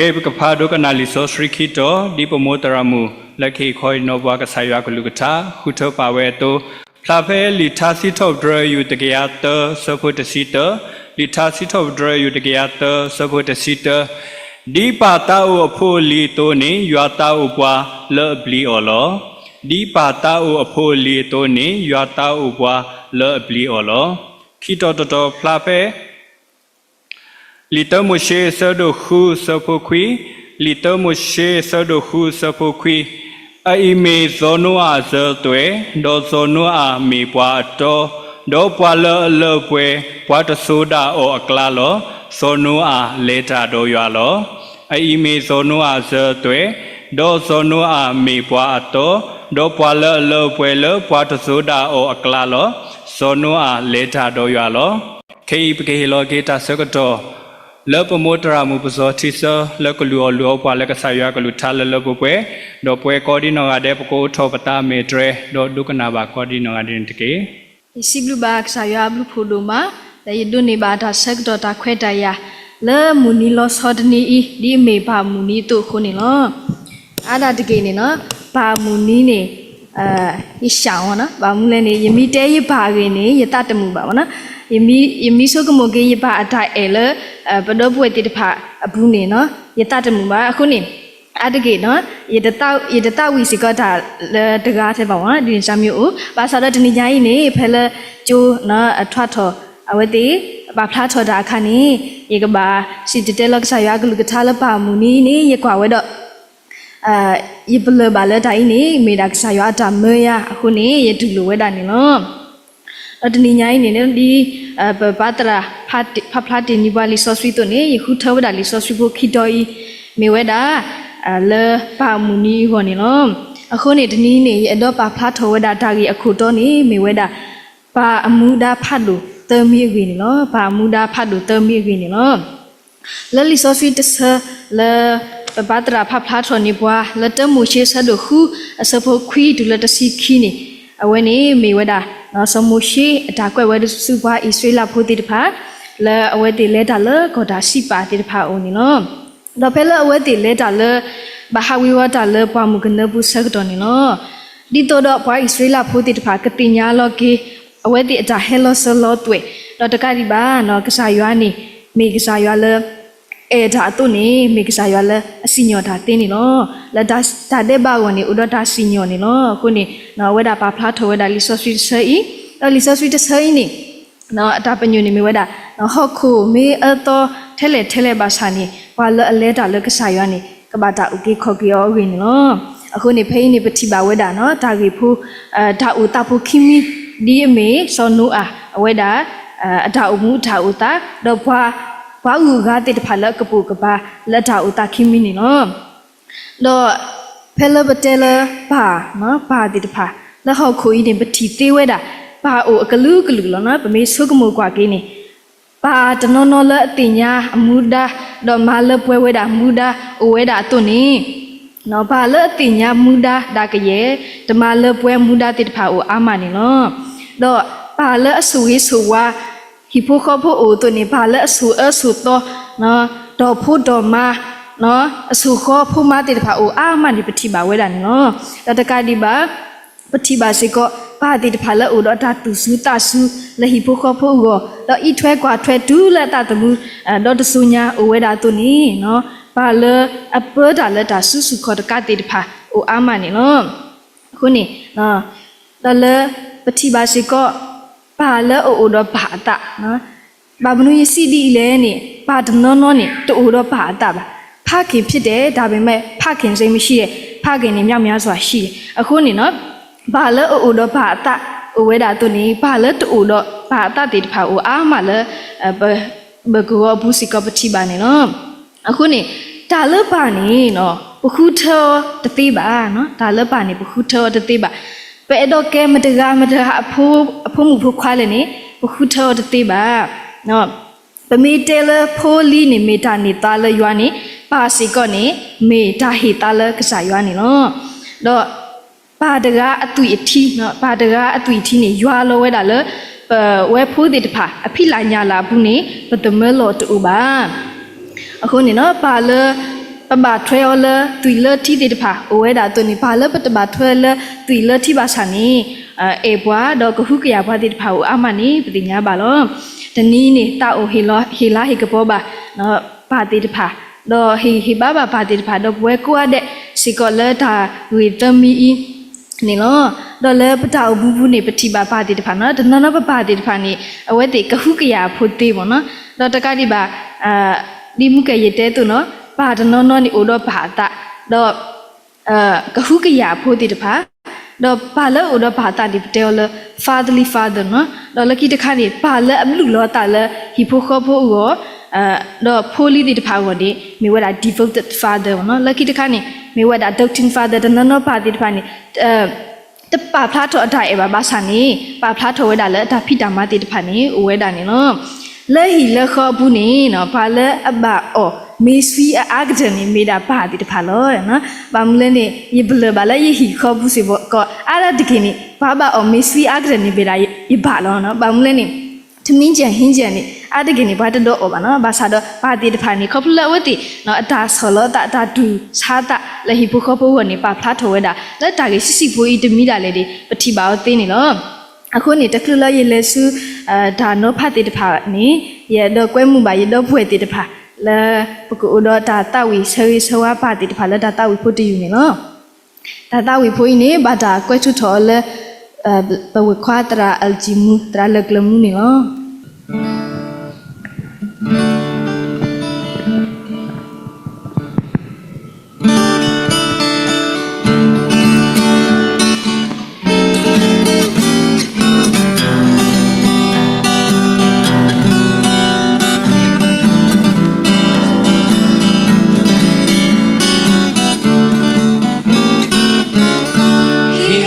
ကဲ ပကဖးဒိကနၣ်လံာ်စီဆှံခံတီၤ ဒ်ပမိၢ်သရၣ်မုၣ် လၢခဲအံၤခီအံၤနီၢ်ပှၤကစၢ်ယွၤကလုၢ်ကထါ ဃုထၢပာ်ဝဲအသိး, ဖျါဖဲလံာ်ထါစံးထီၣ်ပတြၢၤ ယူၢ်တကယၤသၢ ဆၢဖိတဆံတၢ, လံာ်ထါစံးထီၣ်ပတြၢၤ ယူၢ်တကယၤသၢ ဆၢဖိတဆံတၢ, ဒ်ပၢ်သးအိၣ်အဖိအလံၤအသိးန့ၣ် ယွၤသးအိၣ်ပှၤလၢအပျံၤအီၤလီၤ. ဒ်ပၢ်သးအိၣ်အဖိအလံၤအသိးန့ၣ် ယွၤသးအိၣ်ပှၤလၢအပျံၤအီၤလီၤ. ခံတီၤတတီၤဖျါဖဲ လံာ်တၢမိၤၡ့ အဆၢဒိၣ်ဃု အဆၢဖိခွံ, လံာ်တၢမိၤၡ့ အဆၢဒိၣ်ဃု အဆၢဖိခွံ, အအံၤမ့ၢ်စီၤနိအၤအစၢၤအသွဲၣ်, ဒီးစီၤနိအၤမ့ၢ်ပှၤအတီ, ဒီးပှၤလၢအလၢအပှဲၤ ပှၤတစိၤဒၣ်အီၤအကျါလီၤ. စီၤနိအၤလဲၤတၢ်ဒီးယွၤလီၤ. အအံၤမ့ၢ်စီၤနိအၤအစၢၤအသွဲၣ်, ဒီးစီၤနိအၤမ့ၢ်ပှၤအတီ, ဒီးပှၤလၢအလၢအပှဲၤလၢပှၤတစိၤဒၣ်အီၤအကျါလီၤ. စီၤနိအၤလဲၤတၢ်ဒီးယွၤလီၤ. ခဲအံၤပကဟ့ၣ်လီၤက့ၤတၢ်ဆၢကတီၢ် လၢပမိၢ်သရၣ်မုၣ်ပစီၤထံဆၢ လၢကလုၢ်အီၣ်လုၢ်အီပှၤလၢကစၢ်ယွၤကလုၢ်ကထါလၢလၢပှဲၤပှဲၤ, ဒီးပှဲၤကိးဒ်နီၢ်ဂၤဒဲး ပကအိးထီၣ်ပသးအမဲာ်တြဲၤ ဒီးဒိကနၣ်ဘၣ်ကိးဒ်နီၢ်ဂၤဒဲးန့ၣ်တက့ၢ်. ယစံးဘျုးဘၣ်ကစၢ်ယွၤအဘျုးဖးဒိၣ်မး, ဒီးယဒိးန့ၢ်ဘၣ်တၢ်ဆၢကတီၢ်တၢ်ခွဲးတၢ်ယာ် လၢမုၢ်နံၤလီၤဆီတနံၤအံၤ ဒ်အမ့ၢ်ပၢ်မုၢ်နံၤအသိးအဃိန့ၣ်လီၤ. အါဒၣ်တက့ၢ်န့ၣ်လီၤ, ပၢ်မုၢ်နံၤန့ၣ် ယစံးဝဲနီၤ, ဘၣ်မနုၤလဲၣ်န့ၣ် ယမ့ၢ်တဲယပၢ်အဂ့ၢ်န့ၣ် ယသးတမုာ်ဘၣ်ဝဲနီၤ. ယမ့ၢ်ဆိကမိၣ်က့ၤယပၢ်အတၢ်အဲၣ်လၢ ပဒီပုၢ်ဝဲၢ်သ့ၣ်တဖၣ်အပူၤန့ၣ် ယသးတမုာ်ဘၣ်. အဃိန့ၣ် အါတက့ၢ်နီၤ, ယတသးဝံၣ်စ့ၢ်ကီးတၢ်လၢတဂၤထဲဘၣ်ဝဲနီၤ, ဒ်န့ၣ်စၢ်မ့ၢ်အိၣ်, ဘၣ်ဆၣ်ဒီးတနံၤညါအံၤန့ၣ် ဖဲလၢကၠိ ထွဲထီၣ် အဝဲသ့ၣ် ပာ်ဖျါထီၣ်တၢ်အခါန့ၣ် ယကဘၣ်စံၣ်တဲၤတဲလီၤကစၢ်ယွၤအကလုၢ်ကထါလၢပၢ်မုၢ်နံၤအံၤန့ၣ် ယကွၢ်ဝဲဒီး ယပလၢၢ်ဘၣ်လၢတၢ်အံၤန့ၣ် မ့ၢ်ဒၣ်ကစၢ်ယွၤအတၢ်မၢယၤအဃိန့ၣ် ယတူၢ်လိာ်ဝဲဒၣ်န့ၣ်လီၤ. ဒီးတနံၤညါအံၤန့ၣ် ဒ်ပပၢ်သရၣ်ဖးဖျါတ့ၢ်န့ၢ်ပှၤလံာ်စီဆှံအသိးန့ၣ် ယဃုထၢဝဲဒၣ်လံာ်စီဆှံဖိခံတီၤအံၤ မ့ၢ်ဝဲဒၣ် လၢပၢ်အမုၢ်နံၤအဂီၢ်န့ၣ်လီၤ. အဃိန့ၣ် တနံၤအံၤန့ၣ် ယအဲၣ်ဒိးပာ်ဖျါထီၣ်ဝဲဒၣ်တၢ်ဂ့ၢ်အခိၣ်တီန့ၣ် မ့ၢ်ဝဲဒၣ် ပၢ်အမူဒါဖးဒိၣ်သၢမံၤအဂ့ၢ်န့ၣ်လီၤ. ပၢ်အမူဒါဖးဒိၣ်သၢမံၤအဂ့ၢ်န့ၣ်လီၤ. လၢလံာ်စီဆှံတဆၢ လၢပပၢ်သရၣ်ဖးဖျါထီၣ်န့ၢ်ပှၤ လၢတၢမိၤၡ့အဆၢဒိၣ်ဃု အဆၢဖိခွံတုၤလၢတဆံခံန့ၣ် အဝဲန့ၣ်မ့ၢ်ဝဲဒၣ် စီၤမိၤၡ့အတၢ်ကွဲးဝဲဆူပှၤအံၣ်စရ့လးဖိသ့ၣ်တဖၣ် လၢအဝဲသ့ၣ်လဲၤတၢ်လၢကီၢ်တၢ်စံးပာ်သ့ၣ်တဖၣ်အအိၣ်န့ၣ်လီၤ. ဒီးဖဲလၢအဝဲသ့ၣ်လဲၤတၢ်လၢ ဘၣ်ဟးဝ့ၤဝီၤတၢ်လၢပှၢ်မုၢ်ကနၢပူၤဆၢကတီၢ်န့ၣ်လီၤ. ဒ်သိးဒီးပှၤအံၣ်စရ့လးဖိသ့ၣ်တဖၣ် ကသ့ၣ်ညါလီၤက့ၤ အဝဲသ့ၣ်အတၢ်ဟဲလီၤစၢၤလီၤသွဲၣ် ဒီးတကးဒံးဘၣ် ကစၢ်ယွၤန့ၣ် မ့ၢ်ကစၢ်ယွၤလၢ အဲၣ်တၢ်အသိးန့ၣ် မ့ၢ်ကစၢ်ယွၤလၢအစံၣ်ညီၣ်တၢ်သ့န့ၣ်လီၤ. လၢတၢ်ဒဲးဘးအဂီၢ်န့ၣ် အိၣ်ဒီးတၢ်စံၣ်ညီၣ်န့ၣ်လီၤ. အဃိန့ၣ် အဝဲဒၣ်ပာ်ဖျါထီၣ်ဝဲဒၣ်လံာ်စီဆှံတဆၢအံၤ, ဒီးလံာ်စီဆှံတဆၢအံၤန့ၣ် အတၢ်ပညိၣ်န့ၣ်မ့ၢ်ဝဲဒၣ် ဟီၣ်ခိၣ်မ့ၢ်အၢသီထဲလဲၣ်ထဲလဲၣ်ဘၣ်ဆၣ်န့ၣ် ပှၤလၢအလဲၤတၢ်လၢကစၢ်ယွၤန့ၣ် ကဘၣ်တၢ်အုၣ်က့ၤခီၣ်က့ၤအီၤအဂ့ၢ်န့ၣ်လီၤ. အဃိန့ၣ် ဖဲအံၤန့ၣ် ပထံၣ်ဘၣ်ဝဲဒၣ် တၢ်ဂ့ၢ်ဖိ တၢ်အိၣ်သးဖိခံမံၤ ဒ်အမ့ၢ်စီၤနိအၤ အဝဲဒၣ် အတၢ်အိၣ်မူအတၢ်အိၣ်သး ဒီးပှၤ ပှၤဂုၤအဂၤသ့ၣ်တဖၣ်လၢအကပိာ်ကပၤလၢတၢ်အိၣ်သးခံမံၤန့ၣ်လီၤ. ဒီးဖဲလၢပတဲလၢပၢ် ပၢ်သ့ၣ်တဖၣ် လၢဟီၣ်ခိၣ်အံၤန့ၣ် ပထံၣ်သ့ဝဲဒၣ် ပၢ်အိၣ်အကလုာ်ကလုာ်လီၤ. ပမ့ၢ်ဆိကမိၣ်ကွၢ်က့ၤန့ၣ် ပၢ်တနီၤနီၤလၢအသ့ၣ်ညါအမူဒါ ဒီးမၤလၢပှဲၤဝဲဒၣ်မူဒါအိၣ်ဝဲဒၣ်အသိးန့ၣ် ပၢ်လၢအသ့ၣ်ညါမူဒါဒၣ်ကယဲၢ် တမၤလၢပှဲၤမူဒါသ့ၣ်တဖၣ်အိၣ်အါမးန့ၣ်လီၤ. ဒီးပၢ်လၢအဆိၣ်ဂ့ၤဆိၣ်ဝါ ဟံၣ်ဖိဃီဖိအိၣ်အသိးန့ၣ် ပၢ်လၢအဆိၣ်အၢဆိၣ်သီ ဒီးဖိဒီးမါ အဆိၣ်ဃီဖိမါသ့ၣ်တဖၣ်အိၣ်အါမးန့ၣ် ပထံၣ်ဘၣ်ဝဲဒၣ်န့ၣ်လီၤ. ဒီးတကးဒံးဘၣ် ပထံၣ်ဘၣ်စ့ၢ်ကီး ပၢ်သ့ၣ်တဖၣ်လၢအိၣ်ဒီးတၢ်သူၣ်စူၤသးစူၤလၢဟံၣ်ဖိဃီဖိအဂီၢ် ဒီးအံးထွဲကွၢ်ထွဲတုၤလၢအသးသမူ ဒီတစိၤညါအိၣ်ဝဲဒၣ်အသိးန့ၣ် ပၢ်လၢအပၢတၢ်လၢတၢ်စုဆူၣ်ခီၣ်တကးသ့ၣ်တဖၣ်အိၣ်အါမးန့ၣ်လီၤ. အဃိန့ၣ် ဒီးလၢပထံၣ်ဘၣ်စ့ၢ်ကီး ပၢ်လၢအအိၣ်ဒီးပၢ်အသး ဘၣ်မနုၤယစံးဒ်အံၤလဲၣ်န့ၣ် ပၢ်တနီၤနီၤန့ၣ် တအိၣ်ဒီးပၢ်အသးဘၣ်. ဖးက့ၤဖြစ်တယ် ဒါပေမဲ့ ဖးက့ၤ စိတ်မရှိတယ် ဖးက့ၤန့ၣ် များများစွာရှိတယ်. အဃိန့ၣ် ပၢ်လၢအအိၣ်ဒီးပၢ်အသးအိၣ်ဝဲဒၣ်အသိးန့ၣ် ပၢ်လၢတအိၣ်ဒီးပၢ်အသးသ့ၣ်တဖၣ်အိၣ်အါမးလၢ ပကဝီၤအပူၤစ့ၢ်ကီးပထံၣ်ဘၣ်န့ၣ်လီၤ. အဃိန့ၣ် တၢ်လၢပၢ်န့ၣ် ပဃုထၢအီၤတသ့ဘၣ်. တၢ်လၢပၢ်န့ၣ် ပဃုထၢအီၤတသ့ဘၣ်. ပအဲၣ်ဒိးကဲမတၤတဂၤမတၤတဂၤအဖိမုၣ်ဖိခွါလဲၣ်န့ၣ် ပဃုထၢအီၤတသ့ဘၣ်. ပမ့ၢ်တဲလၢဖိလံၤန့ၣ် မ့ၢ်တၢ်န့ၢ်သါလၢယွၤန့ၣ် ပၢ်စ့ၢ်ကီးန့ၣ် မ့ၢ်တၢ်ဟ့ၣ်သါလၢကစၢ်ယွၤန့ၣ်လီၤ. ဒီးပၢ်တဂၤအသွံၣ်အထံ ပၢ်တဂၤအသွံၣ်အထံန့ၣ် ယွၤလီၤဝဲဒၣ်လၢ ပဝဲဖိသ့ၣ်တဖၣ် အဖံးလၢ်ညၣ်လၢ်အပူၤန့ၣ် ပသမၢလီၤတအိၣ်ဘၣ်. အဃိန့ၣ် ပၢ်လၢ ပဘၣ်ထွဲအီၤလၢသွံၣ်လၢထံသ့ၣ်တဖၣ် အိၣ်ဝဲဒၣ်အသိးန့ၣ် ပၢ်လၢပတဘၣ်ထွဲလၢသွံၣ်လၢထံဘၣ်ဆၣ်န့ၣ် အဲၣ်ပှၤဒီးကဟုကယာ်ပှၤသ့ၣ်တဖၣ်အိၣ်အါမးန့ၣ် ပသ့ၣ်ညါဘၣ်လီၤ. တနံၤန့ၣ် သးအိၣ်ဟ့ၣ်လၤဟ့ၣ်ကပီၤဘၣ်ပၢ်သ့ၣ်တဖၣ်, ဒီးဟ့ၣ်ဂံၢ်ဟ့ၣ်ဘါဘၣ်ပၢ်သ့ၣ်တဖၣ် ဒီးပဝဲကိးဂၤဒဲးစ့ၢ်ကီးလၢတၢ်ဂ့ၢ်သၢမံၤအံၤန့ၣ်လီၤ. ဒီးလၢပတၢ်အိၣ်မူပူၤန့ၣ် ပထံၣ်ဘၣ်ပၢ်သ့ၣ်တဖၣ်န့ၣ် တနီၤနီၤပပၢ်သ့ၣ်တဖၣ်န့ၣ် အဝဲသ့ၣ်ကဟုကယာ်အဖိသ့မ့ၢ်နီၤ, ဒီးတကးဒံးဘၣ် ဒ်မူကဲၢ်ယတဲအသိးနီၤ, ပၢ်တနီၤနီၤန့ၣ်အိၣ်ဒီးပၢ်အသး, ဒီး ကဟုကယာ်အဖိသ့ၣ်တဖၣ်, ဒီးပၢ်လၢအိၣ်ဒီးပၢ်အသးန့ၣ် ပတဲအီၤလၢ fatherly father နီၤ, ဒီးလၢခံတခါန့ၣ် ပၢ်လၢအဘျုးလီၤအသးလၢဟံၣ်ဖိဃီဖိအဂီၢ် ဒီးဖိလံၤသ့ၣ်တဖၣ်အဂီၢ်န့ၣ် မ့ၢ်ဝဲဒၣ် devoted father မ့ၢ်နီၤ, လၢခံတခါန့ၣ် မ့ၢ်ဝဲဒၣ် doting father တနီၤနီၤပၢ်သ့ၣ်တဖၣ်န့ၣ် တပာ်ဖျါထီၣ်အတၢ်အဲၣ်ဘၣ်ဘၣ်ဆၣ်န့ၣ် ပာ်ဖျါထီၣ်ဝဲဒၣ်လၢအတၢ်ဖံးတၢ်မၤသ့ၣ်တဖၣ်န့ၣ် အိၣ်ဝဲဒၣ်န့ၣ်လီၤ. လၢဟံၣ်လၢဃီအပူၤန့ၣ် ပှၤလၢအဘၣ်အီၣ်မ့ၤဆှံအအါကတၢၢ်န့ၣ် မ့ၢ်ဒၣ်ပၢ်သ့ၣ်တဖၣ်လီၤ. ဘၣ်မနုၤလဲၣ်န့ၣ် ယပလၢၢ်ဘၣ်လၢယဟံၣ်ဃီပူၤစ့ၢ်ကီး အါဒၣ်တက့ၢ်န့ၣ် ပှၤဘၣ်အီၣ်မ့ၤဆှံအါကတၢၢ်န့ၣ် မ့ၢ်ဒၣ်ယဘၣ်လီၤ. ဘၣ်မနုၤလဲၣ်န့ၣ် တမံၤကဲၣ်ဟံကဲၣ်န့ၣ် အါတက့ၢ်န့ၣ် ပှၤတဒိးအီၣ်ဘၣ်နီၤ, ဘၣ်ဆၣ်ဒီးပၢ်သ့ၣ်တဖၣ်န့ၣ် ခီဖျိလၢအဝဲသ့ၣ် အတၢ်ဆီၣ်လီၤသး အတၢ်တူၢ်ဆါသးလၢဟံၣ်ဖိဃီဖိအဂီၢ်န့ၣ် ပာ်ဖျါထီၣ်ဝဲဒၣ် လၢတၢ်ဂ့ၢ်ဆံးဆံးဖိအံၤတမံၤဒၣ်လဲာ်န့ၣ် ပထံၣ်ဘၣ်အီၤသ့န့ၣ်လီၤ. အဃိန့ၣ် တချုးလၢယလဲၤဆူ တၢ်နီၤဖးသ့ၣ်တဖၣ်န့ၣ် ယအဲၣ်ဒိးကွဲမုာ်ဘၣ်ယဒီပုၢ်ဝဲၢ်သ့ၣ်တဖၣ် လၢပကအိၣ်ဒီးတၢ်သးဝံၣ်ဆၢဂ့ၤဆၢဝါပၢ်သ့ၣ်တဖၣ်လၢတၢ်သးဝံၣ်ဖိတယုၢ်န့ၣ်လီၤ. တၢ်သးဝံၣ်ဖိအံၤန့ၣ် ဘၣ်တၢ်ကွဲးထူးထီၣ်အီၤလၢ ပဝဲၢ်ခွါသရၣ် အၣ်လ်ကံမူ သရၣ်လၢၢ်ကျၢၤမူန့ၣ်လီၤ. ခံဂၤတအိၣ်လၢဟီၣ်ခိၣ် မ့ၢ်ယပၢ်ပၢ်သးဘိ လၢဟံၣ်ဃီအဂီၢ် ဟ့ၣ်လီၤသးနီၢ်နီၢ် တဲဖျါတလၢတၢ်န့ၣ် ဆိကမိၣ်တၢ်တမံၤလၢ ထီၣ်န့ၢ်ဒံးကစၢၢ် ယ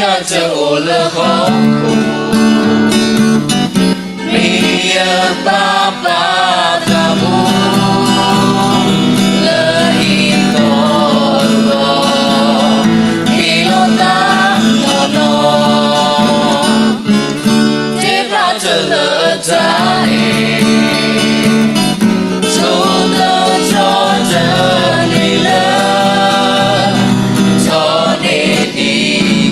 ိာ်န့ၢ်ဒံးပီၣ်လဲၣ် တၢ်ကိၢ်တၢ်ဂီၤတၢ်ဆူးကျါ ဒုးပိာ်ဒုးယၤဒုးဆါသး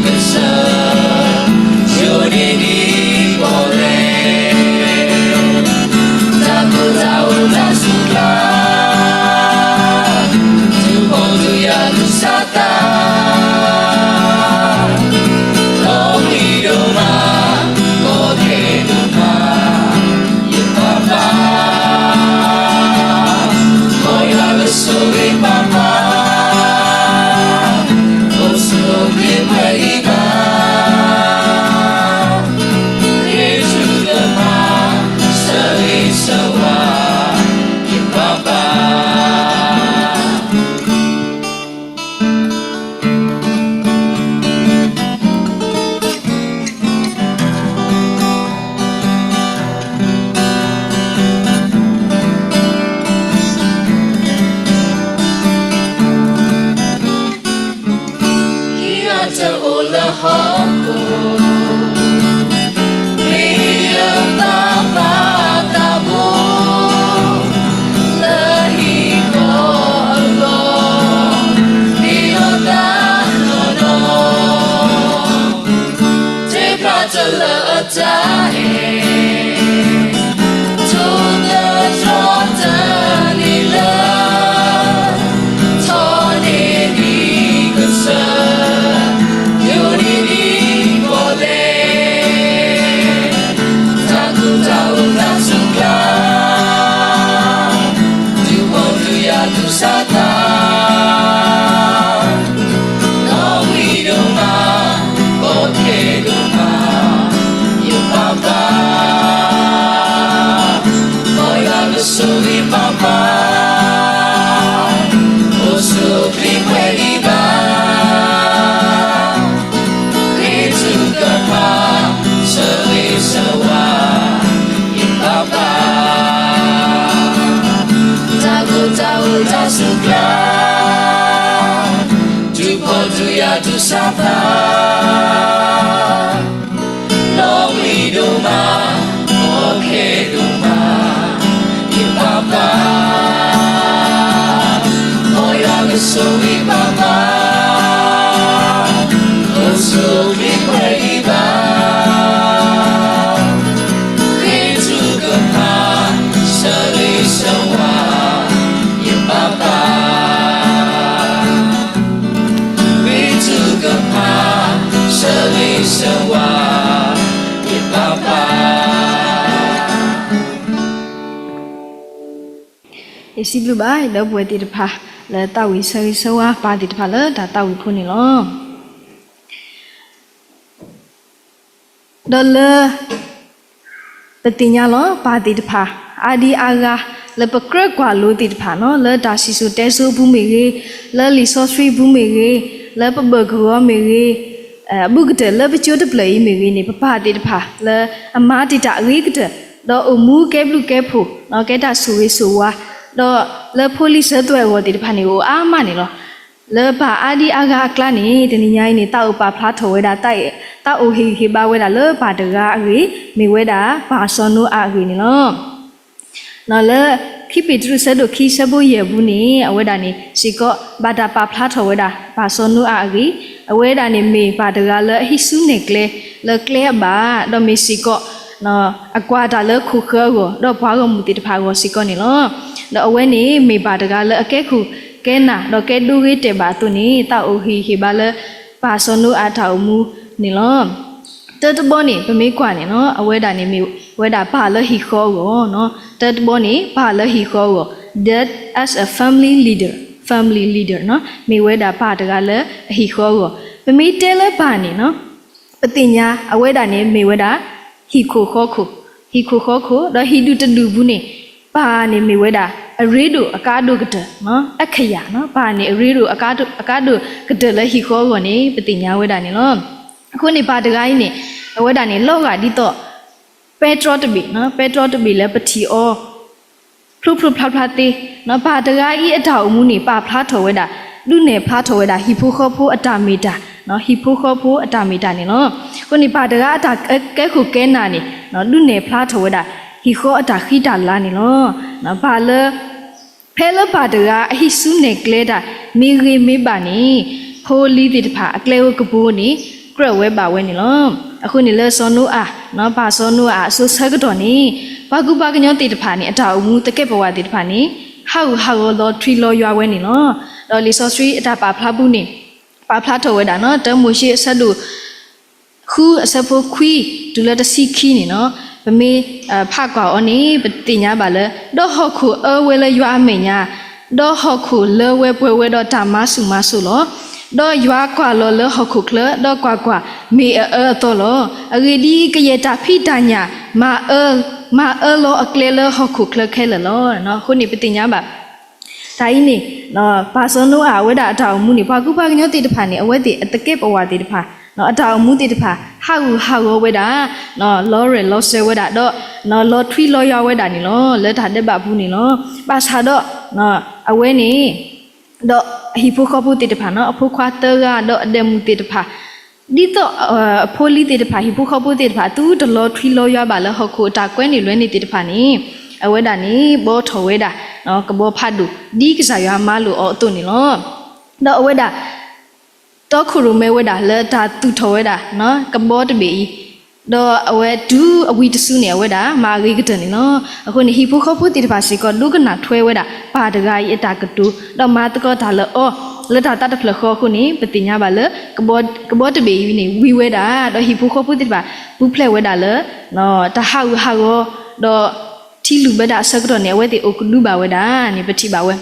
ဒီးမံၤဒိၣ်မး ကီခဲဒိၣ်မး ယပၢ်ပၢ် မ်ယွၤကဆိၣ်ဂ့ၤပၢ်ပၢ် အိၣ်ဆူၣ်အိၣ်ချ့ပှဲၤဒံးဘၣ် ဂ့ၤဆူၣ်ကမၣ် ဆၢဂ့ၤဆၢဝါ ယပၢ်ပၢ် ခံဂၤတအိၣ်လၢဟီၣ်ခိၣ် မ့ၢ်ယပၢ်ပၢ်သးဘိ လၢဟံၣ်ဃီအဂီၢ် ဟ့ၣ်လီၤသးနီၢ်နီၢ် တဲဖျါတလၢတၢ်န့ၣ် ဆိကမိၣ်တၢ်တမံၤလၢ ထီၣ်န့ၢ်ဒံးကစၢၢ် ယိာ်န့ၢ်ဒံးပီၣ်လဲၣ် တၢ်ကိၢ်တၢ်ဂီၤတၢ်ဆူးကျါ ဒုးပိာ်ဒုးယၤဒုးဆါသး ဒီးမံၤဒိၣ်မး ကီခဲဒိၣ်မး ယပၢ်ပၢ် မ်ယွၤကဆိၣ်ဂ့ၤပၢ်ပၢ် အိၣ်ဆူၣ်အိၣ်ချ့ပှဲၤဒံးဘၣ် ဂ့ၤဆူၣ်ကမၣ် ဆၢဂ့ၤဆၢဝါ ယပၢ်ပၢ် တၢ်ကိၢ်တၢ်ဂီၤတၢ်ဆူးကျါ ဒုးပိာ်ဒုးယၤဒုးဆါသး ဒီးမံၤဒိၣ်မး ကီခဲဒိၣ်မး ယပၢ်ပၢ် မ်ယွၤက ဆိၣ်ဂ့ၤဘၣ်ဘၣ်, အိၣ်ဆိၣ်ဂ့ၤပှဲၤဂံၢ်ဘါ, ဂ့ၤထူၣ်ကဖး, ဆၢဂ့ၤဆၢဝါ, ယပၢ်ပၢ်, ဂ့ၤထူၣ်ကဖး, ဆၢဂ့ၤဆၢဝါ, ယပၢ်ပၢ်. ယစံးဘျုးဘၣ် ယဒီပုၢ်ဝဲၢ်သ့ၣ်တဖၣ် လၢသးဝံၣ်ဆၢဂ့ၤဆၢဝါပၢ်သ့ၣ်တဖၣ်လၢတၢ်သးဝံၣ်ဖိန့ၣ်လီၤ. ဒီးလၢ ပသ့ၣ်ညါလီၤ ပၢ်သ့ၣ်တဖၣ် အါဒံအါဂၤ လၢပကြၢးကွၢ်လိသ့ၣ်တဖၣ်နီၤ လၢတၢ်စံၣ်စိၤတဲစိၤအပူၤမ့ၢ်ဂ့ၤ, လၢလံာ်စီဆှံအပူၤမ့ၢ်ဂ့ၤ, လၢပဘၢၣ်ကရၢမ့ၢ်ဂ့ၤ, အဘူးကတၢၢ်လၢပကၠိတဖျၢၣ်အံၤမ့ၢ်ဂ့ၤန့ၣ် ပပၢ်သ့ၣ်တဖၣ်လၢအမၤတ့ၢ်တၢ်အဂ့ၤကတၢၢ်, ဒီးအိၣ်မူကဲဘျုးကဲဖှိၣ်, ကဲတၢ်ဆိၣ်ဂ့ၤဆိၣ်ဝါ, ဒီးလၢဖိလံၤစၢၤသွဲၣ်အဂီၢ်သ့ၣ်တဖၣ်န့ၣ် အိၣ်အါမးန့ၣ်လီၤ. လၢပၢ်အါဒံအါဂၤအကျါန့ၣ် တနံၤညါအံၤန့ၣ် သးအိၣ်ပာ်ဖျါထီၣ်ဝဲဒၣ် သးအိၣ်ဟ့ၣ်ဂံၢ်ဟ့ၣ်ဘါဝဲဒၣ်လၢပၢ်တဂၤအဂ့ၢ် မ့ၢ်ဝဲဒၣ်ပၢ်စီၤနိအၤအဂ့ၢ်န့ၣ်လီၤ. လၢခံပ့းတရူးဆၢဒိၣ်ခံဆၢဖိယဲၢ်ပူၤန့ၣ် အဝဲဒၣ်န့ၣ်စ့ၢ်ကီး ဘၣ်တၢ်ပာ်ဖျါထီၣ်ဝဲဒၣ် ပၢ်စီၤနိအၤအဂ့ၢ်, အဝဲဒၣ်န့ၣ်မ့ၢ်ပၢ်တဂၤလၢအဟံးစုနဲၣ်ကျဲ လၢကျဲအဘၣ်, ဒီးမ့ၢ်စ့ၢ်ကီး အကွၢ်တၢ်လၢခိၣ်ဃၢၤအဂီၢ် ဒီးပှၤဂီၢ်မုၢ်သ့ၣ်တဖၣ်အဂီၢ်စ့ၢ်ကီးန့ၣ်လီၤ. ဒီးအဝဲန့ၣ်မ့ၢ်ပၢ်တဂၤလၢအကဲခိၣ်ကဲနၢ် ဒီးကဲဒိဂ့ၤတဲာ်ဘၣ်အသိးန့ၣ် သးအိၣ်ဟ့ၣ်ဂံၢ်ဟ့ၣ်ဘါလၢ ပၢ်စီၤနိအၤအတၢ်အိၣ်မူန့ၣ်လီၤ. တၢတဘီန့ၣ် ပမ့ၢ်ကွၢ်န့ၣ်နီၤ အဝဲဒၣ်န့ၣ်မ့ၢ်ဝဲဒၣ်ပၢ်လၢဟံၣ်ဃီအဂီၢ်, တၢတဘီန့ၣ် ပၢ်လၢဟံၣ်ဃီအဂီၢ်, that as a family leader, family leader နီၤ မ့ၢ်ဝဲဒၣ်ပၢ်တဂၤလၢအဟံၣ်ဃီအဂီၢ်. ပမ့ၢ်တဲလၢပၢ်န့ၣ်နီၤ ပသ့ၣ်ညါအဝဲဒၣ်န့ၣ်မ့ၢ်ဝဲဒၣ် ဟံၣ်ခိၣ်ဃီခိၣ်, ဟံၣ်ခိၣ်ဃီခိၣ် ဒီးဟံၣ်ဒူၣ်တဒူၣ်ပူၤန့ၣ် ပၢ်န့ၣ်မ့ၢ်ဝဲဒၣ် အရ့ဒိၣ်အကါဒိၣ်ကတၢၢ်, အခယၣ်, ပၢ်န့ၣ်အရ့ဒိၣ်အကါဒိၣ်ကတၢၢ်လၢဟံၣ်ဃီအဂီၢ်န့ၣ် ပသ့ၣ်ညါဝဲဒၣ်န့ၣ်လီၤ. အဃိန့ၣ်ပၢ်တဂၤအံၤန့ၣ် အဝဲဒၣ်န့ၣ် လီၤဂာ်ဒ်သိး ပဲတြီတဘ့ၣ်, ပဲတြီတဘ့ၣ်လၢပထံၣ်အီၤ ဖျိဖျိဖျါဖျါသ့, ပၢ်တဂၤအံၤအတၢ်အိၣ်မူန့ၣ် ပာ်ဖျါထီၣ်ဝဲဒၣ်, ဒုးနဲၣ်ဖျါထီၣ်ဝဲဒၣ် ဟံၣ်ဖိဃီဖိအတၢ်မ့ၢ်တၢ်, ဟံၣ်ဖိဃီဖိအတၢ်မ့ၢ်တၢ်န့ၣ်လီၤ. အဃိန့ၣ် ပၢ်တဂၤအတၢ်ကဲခိၣ်ကဲနၢ်န့ၣ် ဒုးနဲၣ်ဖျါထီၣ်ဝဲဒၣ် ဟံၣ်ဃီအတၢ်ဃံတၢ်လၤန့ၣ်လီၤ. ပၢ်လၢ ဖဲလၢပၢ်တဂၤအဟံးစုနဲၣ်ကျဲတၢ် မ့ၢ်ဂ့ၤမ့ၢ်ဘၣ်န့ၣ် ဖိလံၤသ့ၣ်တဖၣ်အကျဲဧိၤကပူၤန့ၣ် ကြၢးဝဲဘၣ်ဝဲန့ၣ်လီၤ. အဃိန့ၣ်လၢစီၤနိအၤ, ပၢ်စီၤနိအၤအစိၤဆၢကတီၢ်န့ၣ် ပှၤကူပှၤကညီသ့ၣ်တဖၣ်န့ၣ် အတၢ်အိၣ်မူသကဲးပဝးသ့ၣ်တဖၣ်န့ၣ် ဟးဂူာ်ဟးဂီၤလီၤထွံလီၤယွၤဝဲန့ၣ်လီၤ. ဒီးလံာ်စီဆှံအတၢ်ပာ်ဖျါပူၤန့ၣ် ပာ်ဖျါထီၣ်ဝဲဒၣ်နီၤ တၢမိၤၡ့အဆၢဒိၣ် ဃုအဆၢဖိခွံ တုၤလၢတဆံခံန့ၣ်နီၤ, ပမ့ၢ်ဖးကွၢ်အီၤန့ၣ် ပသ့ၣ်ညါဘၣ်လၢ ဒီးဟီၣ်ခိၣ်အၢဝဲလၢယွၤအမဲာ်ညါ, ဒီးဟီၣ်ခိၣ်လၢဝဲပှဲၤဝဲဒီးတၢ်မၤဆူၣ်မၤစိးလီၤ. ဒီးယွၤကွၢ်လီၤလၢဟီၣ်ခိၣ်ချၢ, ဒီးကွၢ်ကွၢ်, မ့ၢ်အအၢအသီလီၤ. အဂ့ၢ်ဒ်အံၤ, ကယဲၢ်တၢ်ဖံးတၢ်ညၣ် မၤအၢ, မၤအၢလီၤအကျဲလၢဟီၣ်ခိၣ်ချၢခဲလၢာ်လီၤ. အဃိန့ၣ် ပသ့ၣ်ညါဘၣ် တၢ်အံၤန့ၣ် ပၢ်စီၤနိအၤအဝဲဒၣ်အတၢ်အိၣ်မူန့ၣ် ပှၤကူပှၤကညီသ့ၣ်တဖၣ်န့ၣ် အဝဲသ့ၣ်အသကဲးပဝးသ့ၣ်တဖၣ် အတၢ်အိၣ်မူသ့ၣ်တဖၣ် ဟးဂူာ်ဟးဂီၤဝဲဒၣ်, လီၤရဲၣ်လီၤစဲၤဝဲဒၣ်ဒီး လီၤထွံလီၤယွၤဝဲဒၣ်န့ၣ်လီၤ. လၢတၢ်ဒဲးဘးပူၤန့ၣ်လီၤ. ဘၣ်ဆၣ်ဒီး အဝဲန့ၣ် ဒီးဟံၣ်ဖိဃီဖိသ့ၣ်တဖၣ်နီၤ အဖိခွါသၢဂၤဒီးအဒဲးမုၣ်သ့ၣ်တဖၣ် ဒ်သိးအဖိလံၤသ့ၣ်တဖၣ် ဟံၣ်ဖိဃီဖိသ့ၣ်တဖၣ် သုတလီၤထွံလီၤယွၤဘၣ်လၢဟီၣ်ခိၣ်အတၢ်ကွဲန့ၢ်လွဲန့ၢ်သ့ၣ်တဖၣ်န့ၣ် အဝဲဒၣ်န့ၣ် ဘှီထီၣ်ဝဲဒၣ် ကဘီဖးဒိၣ် ဒ်ကစၢ်ယွၤမၢလိာ်အီၤအသိးန့ၣ်လီၤ. ဒီးအဝဲဒၣ် တီခိၣ်ရိၣ်မဲဝဲဒၣ်လၢတၢ်သူၣ်ထီၣ်ဝဲဒၣ် ကဘီတဘ့ၣ်အံၤ, ဒီးအဝဲတုၤအဝံၤတစုန့ၣ် အဝဲဒၣ်မၤအဂ့ၤကတၢၢ်န့ၣ်လီၤ. အဃိန့ၣ် ဟံၣ်ဖိဃီဖိသ့ၣ်တဖၣ်စ့ၢ်ကီး ဒိကနၣ်ထွဲဝဲဒၣ် ပၢ်တဂၤအံၤအတၢ်ကတိၤ ဒီးမၤသကိးတၢ်လၢအီၤ လၢတၢ်သးတဖျၢၣ်ဃီအဃိန့ၣ် ပသ့ၣ်ညါဘၣ်လၢ ကဘီတဘ့ၣ်အံၤန့ၣ် ဝံၤဝဲဒၣ် ဒီးဟံၣ်ဖိဃီဖိသ့ၣ်တဖၣ် ပူၤဖျဲးဝဲဒၣ်လၢ တၢ်ဟးဂူာ်ဟးဂီၤ ဒီးထံလုၢ်ဘၢတၢ်အဆၢကတီၢ်န့ၣ် အဝဲသ့ၣ်အိၣ်ကဒုဘၣ်ဝဲဒၣ်န့ၣ် ပထံၣ်ဘၣ်ဝဲ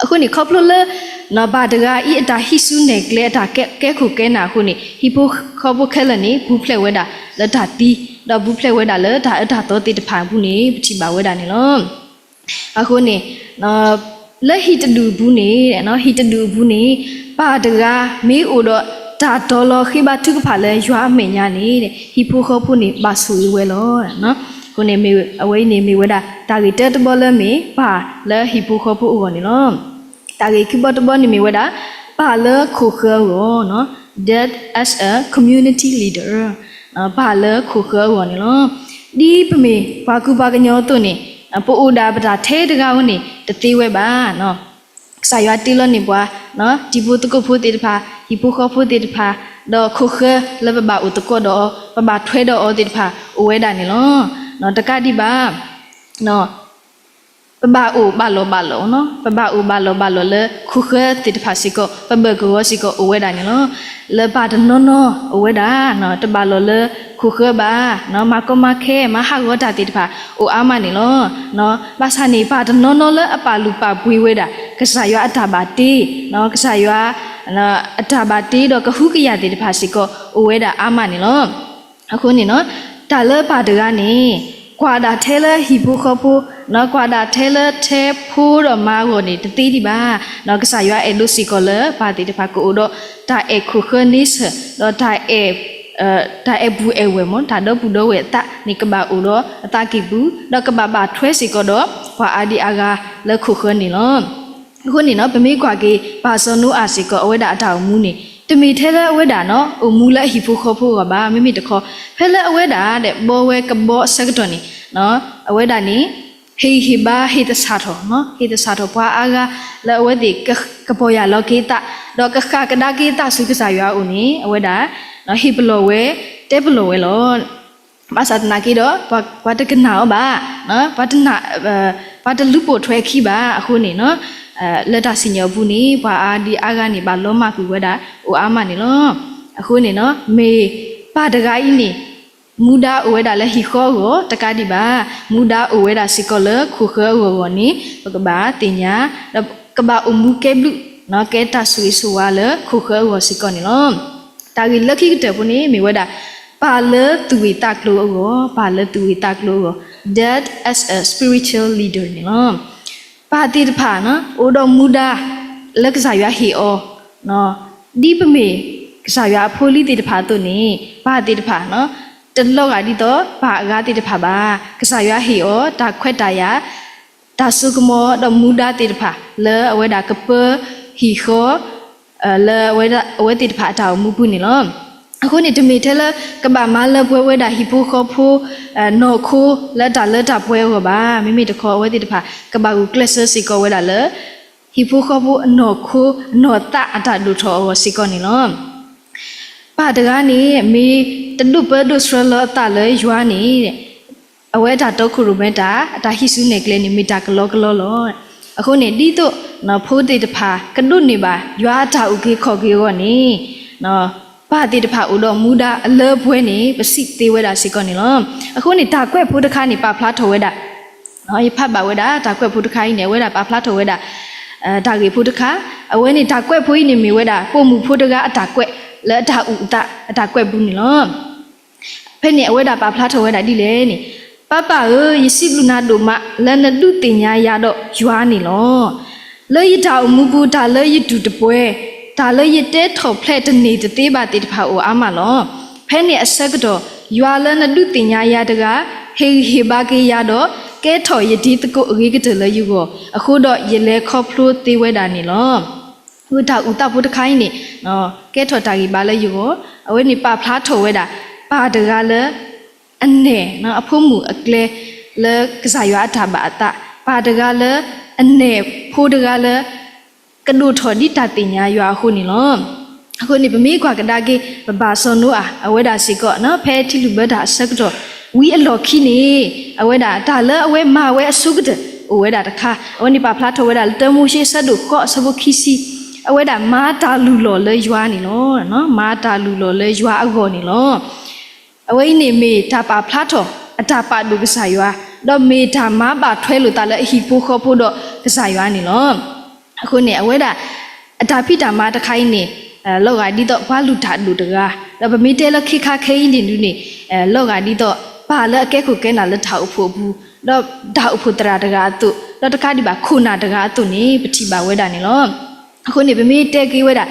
အဃိန့ၣ် ခီဖျိလၢ ပၢ်တဂၤအံၤအတၢ်ဟံးစုနဲၣ်ကျဲ အတၢ်ကဲခိၣ်ကဲနၢ်အဃိန့ၣ် ဟံၣ်ဖိဃီဖိခဲလၢာ်န့ၣ် ပူၤဖျဲးဝဲဒၣ်လၢတၢ်သံ ဒီးပူၤဖျဲးဝဲဒၣ်လၢတၢ်အၢတၢ်သီသ့ၣ်တဖၣ်အပူၤန့ၣ် ပထံၣ်ဘၣ်ဝဲဒၣ်န့ၣ်လီၤ. အဃိန့ၣ် လၢဟံၣ်တဒူၣ်အပူၤန့ၣ် ဟံၣ်တဒူၣ်အပူၤန့ၣ် ပၢ်တဂၤမ့ၢ်အိၣ်ဒီးတၢ်တီလီၤဃ့ဘါထုကဖၣ်လၢယွၤအမဲာ်ညါန့ၣ် ဟံၣ်ဖိဃီဖိန့ၣ် ဘၣ်ဆိၣ်ဂ့ၤဝဲလီၤ. အဃိန့ၣ် အဝဲအံၤန့ၣ်မ့ၢ်ဝဲဒၣ် တၢ်ဂ့ၢ်တၢတဘီလၢမ့ၢ်ပၢ်လၢဟံၣ်ဖိဃီဖိအဂီၢ်န့ၣ်လီၤ. တၢ်ဂ့ၢ်ခံဘီတဘီန့ၣ်မ့ၢ်ဝဲဒၣ် ပၢ်လၢခိၣ်ဃၢၤအဂီၢ် that as a community leader ပၢ်လၢခိၣ်ဃၢၤအဂီၢ်န့ၣ်လီၤ. ဒ်ပမ့ၢ်ပှၤကူပှၤကညီအသိးန့ၣ် ပအိၣ်ဒၣ်ပတၢ်ထဲတဂၤဧိၤန့ၣ် တသ့ဝဲဘၣ်. ကစၢ်ယွၤတ့လီၤန့ၢ်ပှၤ တံၤဖိသကိးဖိသ့ၣ်တဖၣ်, ဟံၣ်ဖိဃီဖိသ့ၣ်တဖၣ်, ဒီးခိၣ်ဃၢလၢပဘၣ်အိၣ်သကိးဒီးအီၤ, ပဘၣ်ထွဲဒီးအီၤသ့ၣ်တဖၣ် အိၣ်ဝဲဒၣ်န့ၣ်လီၤ. တကးဒံးဘၣ် ပဘၣ်အိၣ်ဘၣ်လီၤဘၣ်လီၤ, ပဘၣ်အိၣ်ဘၣ်လီၤဘၣ်လီၤလၢခိၣ်ဃၢသ့ၣ်တဖၣ်စ့ၢ်ကီး, ပဘၢၣ်ကဝီၤစ့ၢ်ကီးအိၣ်ဝဲဒၣ်န့ၣ်လီၤ. လၢပၢ်တနီၤနီၤအိၣ်ဝဲဒၣ် တဘၣ်လီၤလၢခိၣ်ဃၢဘၣ်, မၤကီမၤခဲ မၤဟးဂီၤတၢ်သ့ၣ်တဖၣ်အိၣ်အါမးန့ၣ်လီၤ. ဘၣ်ဆၣ်န့ၣ် ပၢ်တနီၤနီၤလၢအပာ်လုၢ်ပာ်ပှ့ၤဝဲဒၣ် ကစၢ်ယွၤအတၢ်ဘၣ်တ့, ကစၢ်ယွၤ အတၢ်ဘၣ်တ့ဒီးကဟုကယာ်သ့ၣ်တဖၣ်စ့ၢ်ကီး အိၣ်ဝဲဒၣ်အါမးန့ၣ်လီၤ. အဃိန့ၣ် တၢ်လၢပၢ်တဂၤန့ၣ် ကွၢ်ဒၣ်ထဲလၢဟံၣ်ဖိဃီဖိ, ကွၢ်ဒၣ်ထဲလၢထဲဖိဒီးမါအဂီၢ်န့ၣ် တသ့ဒံးဘၣ်. ကစၢ်ယွၤအဲၣ်ဒိးစ့ၢ်ကီးလၢပၢ်သ့ၣ်တဖၣ်ကအိၣ်ဒီးတၢ်အဲၣ်ခိၣ်ဃၢန့ဆၢၣ်, ဒီးတၢ်အဲၣ်ပူၤအဲၣ်ဝဲၢ်မ့ၢ် တၢ်ဒီပုၢ်ဒီဝဲၢ်အသးန့ၣ် ကဘၣ်အိၣ်ဒီးအသးကံၢ်ပူၤ, ဒီးကဘၣ်ဘၣ်ထွဲစ့ၢ်ကီးဒီးပှၤအါဒံအါဂၤလၢခိၣ်ဃၢန့ၣ်လီၤ. အဃိန့ၣ် ပမ့ၢ်ကွၢ်က့ၤ ပၢ်စီၤနိအၤစ့ၢ်ကီး အဝဲဒၣ်အတၢ်အိၣ်မူန့ၣ် တမ့ၢ်ထဲလၢအဝဲဒၣ် အိၣ်မူလၢအဟံၣ်ဖိဃီဖိအဂီၢ်ဘၣ်. မ့မ့ၢ်တခီ ဖဲလၢအဝဲဒၣ် ဘီဝဲကဘီအဆၢကတီၢ်န့ၣ် အဝဲဒၣ်န့ၣ် ဟ့ၣ်ဂံၢ်ဟ့ၣ်ဘါ ဟ့ၣ်သဆၣ်ထီၣ်, ဟ့ၣ်သဆၣ်ထီၣ်ပှၤအါဂၤ လၢအဝဲသ့ၣ်ကပီၢ်ယၢ်လီၤက့ၤအသး ဒီးကဃၣ်ကဒါက့ၤအသးဆူကစၢ်ယွၤအအိၣ်န့ၣ် အဝဲဒၣ် ဟ့ၣ်ပလီၢ်ဝဲ တဲပလီၢ်ဝဲလီၤ. ဘၣ်ဆၣ်သနာ်က့ဒီး ပှၤတကနၣ်အီၤဘၣ်, ပှၤတနၢ် ပှၤတလူၤပိာ်ထွဲအခံဘၣ်. အဃိန့ၣ် လၢတၢ်စံၣ်ညီၣ်အပူၤန့ၣ် ပှၤအါဒံအါဂၤန့ၣ် ဘၣ်လီၤမၢ်ကွံာ်ဝဲဒၣ်အိၣ်အါမးန့ၣ်လီၤ. အဃိန့ၣ် မ့ၢ်ပၢ်တဂၤအံၤန့ၣ် မူဒါအိၣ်ဝဲဒၣ်လၢဟံၣ်ဃီအဂီၢ်တကးဒံးဘၣ်, မူဒါအိၣ်ဝဲဒၣ်စ့ၢ်ကီးလၢခိၣ်ဃၢအဂီၢ်အဂီၢ်န့ၣ် ပကဘၣ်သ့ၣ်ညါ ဒီးကဘၣ်အိၣ်မူကဲဘျုး ကဲတၢ်ဆိၣ်ဂ့ၤဆိၣ်ဝါလၢခိၣ်ဃၢအဂီၢ်စ့ၢ်ကီးန့ၣ်လီၤ. တၢ်ဂ့ၢ်လၢခံကတၢၢ်ဖိန့ၣ် မ့ၢ်ဝဲဒၣ် ပၢ်လၢသူၣ်ဂ့ၢ်သးကျိၤအဂီၢ်, ပၢ်လၢသူၣ်ဂ့ၢ်သးကျိၤအဂီၢ်, Dad as a spiritual leader န့ၣ်လီၤ. ပၢ်သ့ၣ်တဖၣ် အိၣ်ဒီးမူဒါ လၢကစၢ်ယွၤဟ့ၣ်အီၤ, ဒ်ပမ့ၢ်ကစၢ်ယွၤအဖိအလံၤသ့ၣ်တဖၣ်အသိးန့ၣ် ပၢ်သ့ၣ်တဖၣ် တလီၤဂာ်ဒ်သိးပၢ်အဂၤသ့ၣ်တဖၣ်ဘၣ်. ကစၢ်ယွၤဟ့ၣ်အီၤတၢ်ခွဲးတၢ်ယာ်, တၢ်စိကမီၤဒီးမူဒါသ့ၣ်တဖၣ် လၢအဝဲဒၣ်ကပၢဟံၣ်ဃီ လၢအဝဲသ့ၣ်တဖၣ်အတၢ်အိၣ်မူပူၤန့ၣ်လီၤ. အဃိန့ၣ် တမ့ၢ်ထဲလၢကဘၣ်မၤလၢပှဲၤဝဲဒၣ်ဟံၣ်ဖိဃီဖိ နီၢ်ခိလၢတၢ်လၢတၢ်ပှဲၤအဂီၢ်ဘၣ်. မ့မ့ၢ်တခီ အဝဲသ့ၣ်တဖၣ် ကဘၣ်ဂုာ်ကျဲးစၢးစ့ၢ်ကီးဝဲဒၣ်လၢ ဟံၣ်ဖိဃီဖိအနီၢ်ခိ အနီၢ်သးအတၢ်ဒိၣ်ထီၣ်အဂီၢ်စ့ၢ်ကီးန့ၣ်လီၤ. ပၢ်တဂၤန့ၣ် မ့ၢ်တဒိၣ်ပၢဒိၣ်ဆှၢလၢအသးလၢယွၤန့ၣ် အဝဲအတၢ်တီခိၣ်ရိၣ်မဲတၢ် အတၢ်ဟံးစုနဲၣ်ကျဲန့ၣ် မ့ၢ်တၢ်ကလီကလီလီၤ. အဃိန့ၣ် ဒ်သိး ဖိသ့ၣ်တဖၣ် ကဒိးန့ၢ်ဘၣ် ယွၤအတၢ်အုၣ်က့ၤခီၣ်က့ၤအဂီၢ်န့ၣ် ပၢ်သ့ၣ်တဖၣ်အိၣ်ဒီးမူဒါအလၢပှဲၤန့ၣ် ပစံးသ့ဝဲဒၣ်စ့ၢ်ကီးန့ၣ်လီၤ. အဃိန့ၣ် တၢ်ကွဲးဖိတခါန့ၣ် ပာ်ဖျါထီၣ်ဝဲဒၣ် ယဖးဘၣ်ဝဲဒၣ် တၢ်ကွဲးဖိတခါအံၤန့ၣ် အဝဲဒၣ်ပာ်ဖျါထီၣ်ဝဲဒၣ် တၢ်ဂ့ၢ်ဖိတခါ, အဝဲန့ၣ်တၢ်ကွဲးဖိအံၤန့ၣ်မ့ၢ်ဝဲဒၣ် ပိာ်မုၣ်ဖိတဂၤအတၢ်ကွဲး လၢအတၢ်အုၣ်အသးအတၢ်ကွဲးပူၤန့ၣ်လီၤ. ဖဲန့ၣ်အဝဲဒၣ်ပာ်ဖျါထီၣ်ဝဲဒၣ်ဒ်လဲၣ်န့ၣ်, ပၢ်ပၢ်ဧၢ, ယစံးဘျုးနၤဒိၣ်မး လၢနဒုးသ့ၣ်ညါယၤဒီးယွၤန့ၣ်လီၤ. လၢယတၢ်အိၣ်မူပူၤ တၢ်လၢယတူၢ်တပှဲၤ, တၢ်လၢယတဲထီၣ်ဖျဲးတန့ၢ်တသ့ဘၣ်သ့ၣ်တဖၣ်အိၣ်အါမးလီၤ. ဖဲန့ၣ်အဆၢကတီၢ် ယွၤလၢနဒုးသ့ၣ်ညါယၤတဂၤ ဟ့ၣ်ဂံၢ်ဟ့ၣ်ဘါက့ၤယၤဒီး ကဲထီၣ်ယဒ့သကိးအဂ့ၤကတၢၢ်လၢယဂီၢ်, အဃိဒီးယလဲၤခီဖျိသ့ဝဲဒၣ်န့ၣ်လီၤ. အဃိတၢ်အုၣ်သးဖိတခါအံၤန့ၣ် ကဲထီၣ်တၢ်ဂံၢ်ဘါလၢယဂီၢ်, အဝဲန့ၣ်ပာ်ဖျါထီၣ်ဝဲဒၣ် ပၢ်တဂၤလၢ အနဲၣ် အဖိမုၣ်အကျဲ လၢကစၢ်ယွၤအတၢ်ဘၣ်အသး, ပၢ်တဂၤလၢ အနဲၣ်ဖိတဂၤလၢ ကဒိၣ်ထီၣ်ဒ်တၢ်သ့ၣ်ညါယွၤအဃိန့ၣ်လီၤ. အဃိန့ၣ် ပမ့ၢ်ကွၢ်ကဒါက့ၤ ပဘၣ်စီၤနိအၤ အဝဲဒၣ်စ့ၢ်ကီး ဖဲထံလုၢ်ဘၢတၢ်အဆၢကတီၢ် ဝံၤအလီၢ်ခံန့ၣ် အဝဲဒၣ်တၢ်လၢအဝဲမၤဝဲအဆိကတၢၢ် အိၣ်ဝဲဒၣ်တခါ, အဝဲန့ၣ်ပာ်ဖျါထီၣ်ဝဲဒၣ်လၢ တၢမိၤၡ့အဆၢဒိၣ်ဃိးအဆၢဖိခံဆံ, အဝဲဒၣ်မၤတၢ်လုၢ်လီၢ်လၢယွၤန့ၣ်လီၤ. မၤတၢ်လုၢ်လီၢ်လၢယွၤအဂီၢ်န့ၣ်လီၤ. အဝဲအံၤန့ၣ်မ့ၢ်တၢ်ပာ်ဖျါထီၣ် အတၢ်ပာ်ဒိၣ်ကစၢ်ယွၤ, ဒီးမ့ၢ်တၢ်မၤဘၣ်ထွဲလိာ်သးလၢအဟံၣ်ဖိဃီဖိဒီးကစၢ်ယွၤန့ၣ်လီၤ. အဃိန့ၣ် အဝဲဒၣ် အတၢ်ဖံးတၢ်မၤတခါအံၤန့ၣ် လီၤဂာ်ဒ်သိးပှၤလုၢ်တၢ်ဒိၣ်တဂၤ, ဒီးပမ့ၢ်တဲလၢခ့ခါခဲအံၤန့ၣ်ဒုးန့ၣ် လီၤဂာ်ဒ်သိး ပၢ်လၢအကဲခိၣ်ကဲနၢ်လၢတၢ်အိၣ်ဖှိၣ်အပူၤ, ဒီးတၢ်အိၣ်ဖှိၣ်သရၣ်တဂၤအသိး, ဒီးတကးဒံးဘၣ်ခိၣ်နၢ်တဂၤအသိးန့ၣ် ပထံၣ်ဘၣ်ဝဲဒၣ်န့ၣ်လီၤ. အဃိန့ၣ် ပမ့ၢ်တဲက့ၤဝဲဒၣ်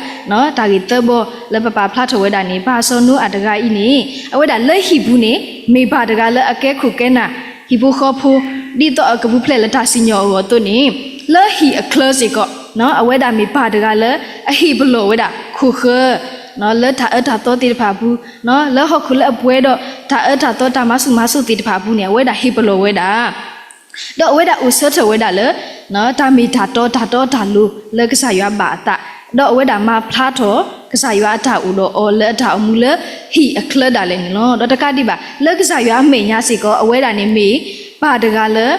တၢ်ဂ့ၢ်သၢဘီလၢပပာ်ဖျါထီၣ်ဝဲဒၣ်န့ၣ် ပၢ်စီၤနိအၤတဂၤအံၤန့ၣ် အဝဲဒၣ်လၢဟံၣ်ပူၤန့ၣ် မ့ၢ်ပၢ်တဂၤလၢအကဲခိၣ်ကဲနၢ် ဟံၣ်ဖိဃီဖိ ဒ်သိးအကပူၤဖျဲးလၢတၢ်စံၣ်ညီၣ်အဂီၢ်အသိးန့ၣ် လၢဟံၣ်အချၢစ့ၢ်ကီး အဝဲဒၣ်မ့ၢ်ပၢ်တဂၤလၢအဟ့ၣ်ပလီၢ်ဝဲဒၣ်ခိၣ်ဃၢ လၢတၢ်အၢတၢ်သီသ့ၣ်တဖၣ်အပူၤ, လၢဟီၣ်ခိၣ်လၢအပှဲၤဒီးတၢ်အၢတၢ်သီတၢ်မၤဆူၣ်မၤစိးသ့ၣ်တဖၣ်အပူၤန့ၣ် အဝဲဒၣ်ဟ့ၣ်ပလီၢ်ဝဲဒၣ် ဒီးအဝဲဒၣ်အိၣ်ဆၢထၢၣ်ဝဲဒၣ်လၢ တၢ်မ့ၢ်တၢ်တီတၢ်တီတၢ်လိၤလၢကစၢ်ယွၤဘၣ်အသး, ဒီးအဝဲဒၣ်မၤဖျါထီၣ် ကစၢ်ယွၤအတၢ်အိၣ်ဒီးအီၤလၢအတၢ်အိၣ်မူလၢဟံၣ်အချၢဒၣ်လဲာ်န့ၣ်လီၤ. ဒီးတကးဒံးဘၣ် လၢကစၢ်ယွၤအမဲာ်ညါစ့ၢ်ကီး အဝဲဒၣ်န့ၣ်မ့ၢ်ပၢ်တဂၤလၢ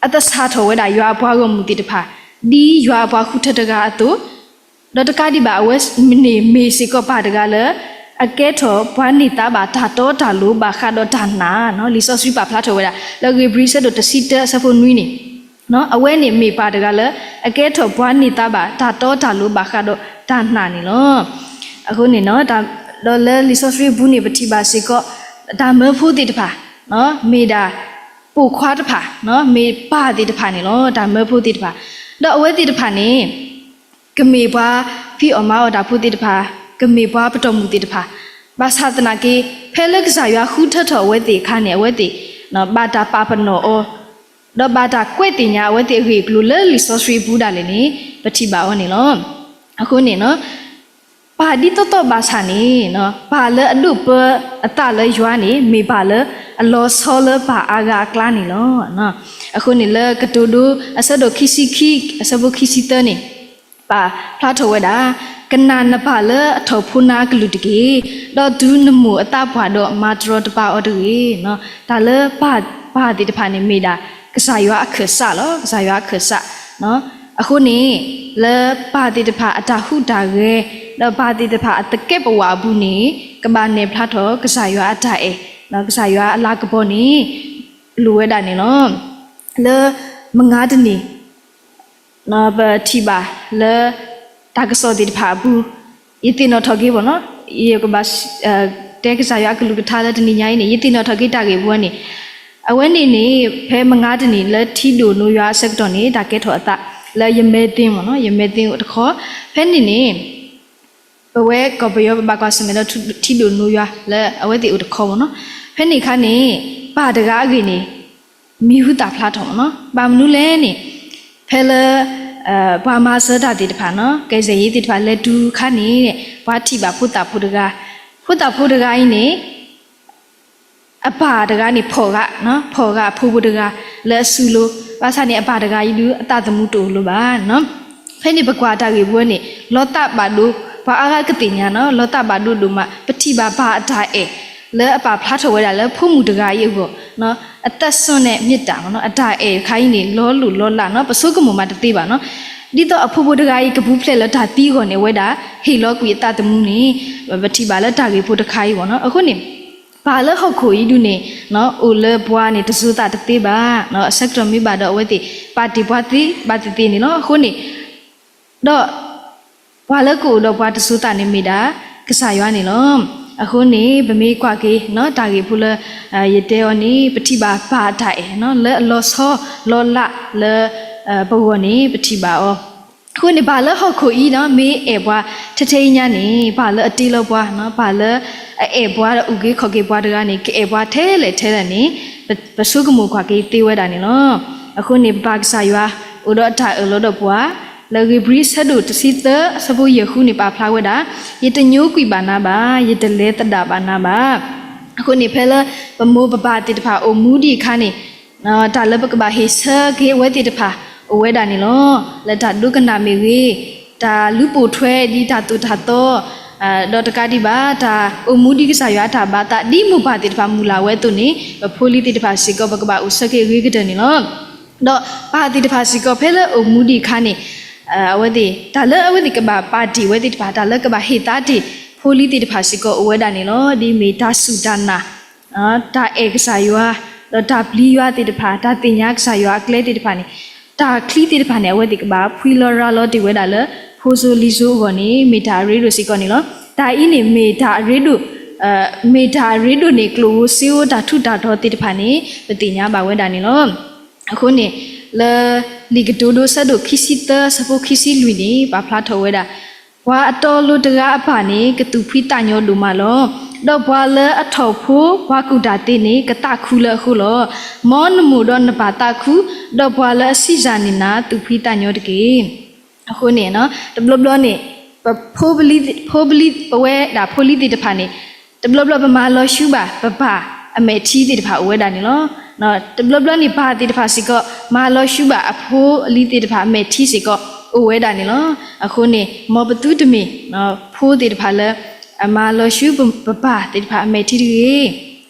အသဆၣ်ထီၣ်ဝဲဒၣ်ယွၤအပှၤဂီၢ်မုၢ်သ့ၣ်တဖၣ် ဒ်ယွၤအပှၤဃုထၢတဂၤအသိး, ဒီးတကးဒံးဘၣ် အဝဲန့ၣ်မ့ၢ်စ့ၢ်ကီးပၢ်တဂၤလၢ အကဲထီၣ်ပှၤန့ၢ်သါဘၣ်တၢ်တီတၢ်လိၤဘၣ်ဃးဒီးတၢ်နာ်, လံာ်စီဆှံပာ်ဖျါထီၣ်ဝဲဒၣ် လၢဧ့ၤဘြံၤအဆၢဒိၣ်တဆံတၢအဆၢဖိနွံန့ၣ်, အဝဲန့ၣ်မ့ၢ်ပၢ်တဂၤလၢ အကဲထီၣ်ပှၤန့ၢ်သါဘၣ်တၢ်တီတၢ်လိၤဘၣ်ဃးဒီးတၢ်နာ်န့ၣ်လီၤ. အဃိန့ၣ် ဒီးလၢလံာ်စီဆှံအပူၤန့ၣ် ပထံၣ်ဘၣ်စ့ၢ်ကီး တၢ်မၢဖိသ့ၣ်တဖၣ် မ့ၢ်ဒၣ်ပိာ်ခွါတဖၣ်, မ့ၢ်ပၢ်သ့ၣ်တဖၣ်န့ၣ်လီၤ. တၢ်မၢဖိသ့ၣ်တဖၣ်, ဒီးအဝဲသ့ၣ်တဖၣ်န့ၣ် ကမ့ၢ်ပှၤဖံးအီၣ်မၤအီၣ်တၢ်ဖိသ့ၣ်တဖၣ်, ကမ့ၢ်ပှၤပတီၢ်မုၢ်သ့ၣ်တဖၣ်, ဘၣ်ဆၣ်သနာ်က့ ဖဲလၢကစၢ်ယွၤဃုထၢထီၣ်အဝဲသ့ၣ်အခါန့ၣ် အဝဲသ့ၣ် ဘၣ်တၢ်ပာ်ပနီၣ်အီၤ, ဒီးဘၣ်တၢ်ကွဲးသ့ၣ်ညါအဝဲသ့ၣ်အဂ့ၢ်အကျိၤလၢလံာ်စီဆှံအပူၤဒၣ်လဲာ်န့ၣ် ပထံၣ်ဘၣ်အီၤန့ၣ်လီၤ. အဃိန့ၣ် ပၢ်ဒ်သိးသိးဘၣ်ဆၣ်န့ၣ် ပၢ်လၢအဒိၣ်ပၢအသးလၢယွၤန့ၣ် မ့ၢ်ပၢ်လၢအလီၤဆီလၢပၢ်အါဂၤအကျါန့ၣ်လီၤ. အဃိန့ၣ်လၢကတိၤဒိအဆၢဒိၣ်ခံဆံခံ အဆၢဖိခံဆံသၢန့ၣ် ပာ်ဖျါထီၣ်ဝဲဒၣ်, ကနၣ်နပၢ်လၢအထီၣ်ဖိနါအကလုၢ်တက့ၢ်. ဒီးတုၤနမိၢ်အသးပှၢ်ဒီးမၤတရီတပါအီၤတဂ့ၤ. တၢ်လၢပၢ်သ့ၣ်တဖၣ်န့ၣ် မ့ၢ်ဒၣ်ကစၢ်ယွၤအခၢၣ်စးလီၤ. ကစၢ်ယွၤအခၢၣ်စး အဃိန့ၣ် လၢပၢ်သ့ၣ်တဖၣ်အတၢ်ဟူးတၢ်ဂဲၤ, ဒီးပၢ်သ့ၣ်တဖၣ်အသကဲးပဝးအပူၤန့ၣ် ကဘၣ်နဲၣ်ဖျါထီၣ်ကစၢ်ယွၤအတၢ်အဲၣ်, ကစၢ်ယွၤအလၤကပီၤန့ၣ် လိၣ်ဝဲဒၣ်န့ၣ်လီၤ. လၢမုၢ်ဂၤတနံၤ ပထံၣ်ဘၣ်လၢ တၢ်ကစီၣ်သ့ၣ်တဖၣ်အပူၤ, ယသ့ၣ်နီၣ်ထီၣ်က့ၤဘၣ်နီၤ, ယကဘၣ် တဲကစၢ်ယွၤအကလုၢ်ကထါလၢတနံၤညါအံၤန့ၣ် ယသ့ၣ်နီၣ်ထီၣ်က့ၤတၢ်ဂ့ၢ်ပူၤန့ၣ်, အဝဲန့ၣ်န့ၣ် ဖဲမုၢ်ဂၤတနံၤလၢထံဒိၣ်နိယွၤအဆၢကတီၢ်န့ၣ် တၢ်ကဲထီၣ်အသးလၢယမဲသ့မ့ၢ်နီၤ, ယမဲသ့အိၣ်တခီ, ဖဲန့ၣ်န့ၣ် ပဝဲကီၢ်ပယီၤ ပဘၣ်ကွၢ်ဆၢၣ်မဲာ်ဒီးထံဒိၣ်နိယွၤလၢအဝဲသ့ၣ်အိၣ်တခီမ့ၢ်နီၤ, ဖဲန့ၣ်အခါန့ၣ် ပၢ်တဂၤအဂ့ၢ်န့ၣ် မံၤဟူသၣ်ဖျါထီၣ်မ့ၢ်နီၤ, ဘၣ်မနုၤလဲၣ်န့ၣ် ဖဲလၢ ပှၤမၤစၢၤတၢ်သ့ၣ်တဖၣ်နီၤ, ကယ်ဆယ်ရေးသ့ၣ်တဖၣ်လဲၤတုၤအခါန့ၣ် ပှၤထံၣ်ဘၣ်ဖိသၣ်ဖိတဂၤ, ဖိသၣ်ဖိတဂၤအံၤန့ၣ် အပၢ်တဂၤန့ၣ် ဖီၣ်ဂၣ်, ဖီၣ်ဂၣ်အဖိဖိတဂၤလၢအစုလိၤ, ဘၣ်ဆၣ်န့ၣ် အပၢ်တဂၤအံၤဒုး အသးသမူတအိၣ်လၢၤဘၣ်. ဖဲန့ၣ်ပကွၢ်တၢ်ဂ့ၢ်ပူၤန့ၣ် လီၤသးဘၣ်ဒိ, ပှၤအါဂၤကသ့ၣ်ညါနီၤ, လီၤသးဘၣ်ဒိဒိၣ်မး, ပထံၣ်ဘၣ်ပၢ်အတၢ်အဲၣ် လၢအပာ်ဖျါထီၣ်ဝဲဒၣ်လၢဖိမုၣ်တဂၤအံၤအဂီၢ်, အသက်စွန့်တဲ့မေတ္တာ မ့ၢ်နီၤ, အတၢ်အဲၣ်တခါအံၤန့ၣ် လီၤလိၢ်လီၤလးနီၤ, ပဆိကမိၣ်မးတသ့ဘၣ်နီၤ, ဒ်သိးအဖိဖိတဂၤအံၤ ကပူၤဖျဲးလၢတၢ်သံအဂီၢ်န့ၣ် အဝဲဒၣ်ဟ့ၣ်လီၤကွံာ်အသးသမူန့ၣ် ပထံၣ်ဘၣ်လၢတၢ်ဂ့ၢ်ဖိတခါအံၤမ့ၢ်နီၤ, အဃိန့ၣ် ပၢ်လၢဟီၣ်ခိၣ်အံၤဒုးန့ၣ် အိၣ်လၢပှၤန့ၣ် တစိၤသးတသ့ဘၣ်, အဆၢကတီၢ်မ့ၢ်ဘၣ်ဒီးအဝဲသ့ၣ် ပာ်တ့ၢ်ပှၤသ့ဘၣ်သ့ၣ်သ့ၣ်န့ၣ်လီၤ. အဃိန့ၣ် ဒီး ပှၤလၢကအိၣ်ဒီးပှၤတစိၤသးန့ၣ်မ့ၢ်ဒၣ် ကစၢ်ယွၤန့ၣ်လီၤ. အဃိန့ၣ် ပမ့ၢ်ကွၢ်က့ၤ တၢ်ဂ့ၢ်ဖိလၢ ယတဲအီၤန့ၣ် ပထံၣ်ဘၣ်ပၢ်အတၢ်အဲၣ် လၢအလီၤဆီလီၤလးလၢ ပဂီၢ်န့ၣ် ပထံၣ်ဘၣ်အီၤ, အဃိန့ၣ် ပၢ်လၢဟီၣ်ခိၣ်အံၤနီၤ မ့ၢ်အဲၣ်ပှၤထဲထဲအံၤညါန့ၣ် ပၢ်လၢအတ့လီၤပှၤ, ပၢ်လၢအအဲၣ်ပှၤဒီးအုၣ်က့ၤခီၣ်က့ၤပှၤတဂၤန့ၣ် ကအဲၣ်ပှၤထဲလဲၣ်ထဲလဲၣ်န့ၣ် ပဆိကမိၣ်ကွၢ်က့ၤသ့ဝဲဒၣ်န့ၣ်လီၤ. အဃိန့ၣ် ပၢ်ကစၢ်ယွၤ အိၣ်ဒီးအတၢ်အၢၣ်လီၤဒီးပှၤ, လၢဧ့ၤဘြံၤဆၢဒိၣ်တဆံသၢ အဆၢဖိယဲၢ်ဃုန့ၣ် ပာ်ဖျါဝဲဒၣ်, ယတညိကွံာ်ဘၣ်နၤဘၣ်, ယတလဲၤသဒၣ်ဘၣ်နၤဘၣ်. အဃိန့ၣ် ဖဲလၢပမိၢ်ပပၢ်သ့ၣ်တဖၣ်အိၣ်မူဒံးအခါန့ၣ် တၢ်လၢပကဘၣ်ဟ့ၣ်ဆၢက့ၤအဝဲသ့ၣ်တဖၣ် အိၣ်ဝဲဒၣ်န့ၣ်လီၤ. လၢတၢ်ဒိကနၣ်မ့ၢ်ဂ့ၤ, တၢ်လူၤပိာ်ထွဲဒ်တၢ်သိၣ်တၢ်သီ, ဒီးတကးဒံးဘၣ် တၢ်အိၣ်မူဒ်ကစၢ်ယွၤအတၢ်ဘၣ်သး ဒ်မိၢ်ပၢ်သ့ၣ်တဖၣ်မုၢ်လၢ်ဝဲအသိးန့ၣ် ပဖိလံၤသ့ၣ်တဖၣ်စ့ၢ်ကီး ပကဘၣ်အိၣ်ဆၢက့ၤအဂ့ၤကတၢၢ်န့ၣ်လီၤ. ဒီးပၢ်သ့ၣ်တဖၣ်စ့ၢ်ကီး ဖဲလၢအိၣ်မူဒံးအခါန့ၣ် အဝဲသ့ၣ် တၢ်လၢအဝဲသ့ၣ်ကဘၣ်ပာ်တ့ၢ်ဝဲသ့ၣ်တဖၣ် တၢ်လၢကဘၣ်ဟ့ၣ်သါတ့ၢ်ဖိလံၤသ့ၣ်တဖၣ်စ့ၢ်ကီးအိၣ်ဝဲဒၣ်န့ၣ်လီၤ. ဒ်မ့ၢ်တၢ်စူၢ်တၢ်နာ် တၢ်အဲၣ်ကစၢ်ယွၤ, ဒီးတၢ်ပျံၤယွၤသ့ၣ်တဖၣ်, တၢ်သ့ၣ်ညါကစၢ်ယွၤအကျဲသ့ၣ်တဖၣ်န့ၣ်, တၢ်ချံသ့ၣ်တဖၣ်န့ၣ် အဝဲသ့ၣ်ကဘၣ်ဖှံလီၤရၤလီၤတ့ၢ်ဝဲဒၣ်လၢ ဖိစိၤလံၤစိၤအဂီၢ်န့ၣ် မ့ၢ်တၢ်အရ့ဒိၣ်စ့ၢ်ကီးန့ၣ်လီၤ. တၢ်အံၤန့ၣ်မ့ၢ်တၢ်အရ့ဒိၣ်, မ့ၢ်တၢ်အရ့ဒိၣ်န့ၣ် ကျိၣ်ဧိၤစ့ဧိၤတၢ်ထူးတၢ်တီၤသ့ၣ်တဖၣ်န့ၣ် ပသ့ၣ်ညါဘၣ်ဝဲဒၣ်န့ၣ်လီၤ. အဃိန့ၣ် လၢလံာ်ကတိၤဒိဆၢဒိၣ်ခံဆံသၢ ဆၢဖိခံဆံလွံၢ်န့ၣ် ပာ်ဖျါထီၣ်ဝဲဒၣ်, ပှၤအတီအလိၤတဂၤအပၢ်န့ၣ် ကသူၣ်ဖှံသးညီဒိၣ်မးလီၤ. ဒီးပှၤလၢအထီၣ်ဖိပှၤကူၣ်တၢ်သ့န့ၣ် ကသးခုလၢအဃိလီၤ. မ်နမိၢ်ဒီးနပၢ်သးခု, ဒီးပှၤလၢအဆံးစၢ်န့ၢ်နၤ သူၣ်ဖှံသးညီတက့ၢ်. အဃိန့ၣ် တဘျီဘျီန့ၣ် ပဖိပလံၤ ဖိပလံၤ ပဝဲဒၣ်ဖိလံၤသ့ၣ်တဖၣ်န့ၣ် တဘျီဘျီပမၤလီၤဆူဘၣ် ပပၢ်အမဲာ်ထံသ့ၣ်တဖၣ်အိၣ်ဝဲဒၣ်န့ၣ်လီၤ. တဘျီဘျီန့ၣ် ပၢ်သ့ၣ်တဖၣ်စ့ၢ်ကီး မၤလီၤဆူဘၣ်အဖိအလံၤသ့ၣ်တဖၣ်အမဲာ်ထံစ့ၢ်ကီး အိၣ်ဝဲဒၣ်န့ၣ်လီၤ. အဃိန့ၣ် မ်ပသုတမ့ၢ် ဖိသ့ၣ်တဖၣ်လၢ အမၤလီၤဆူပပၢ်သ့ၣ်တဖၣ်အမဲာ်ထံတဂ့ၤ.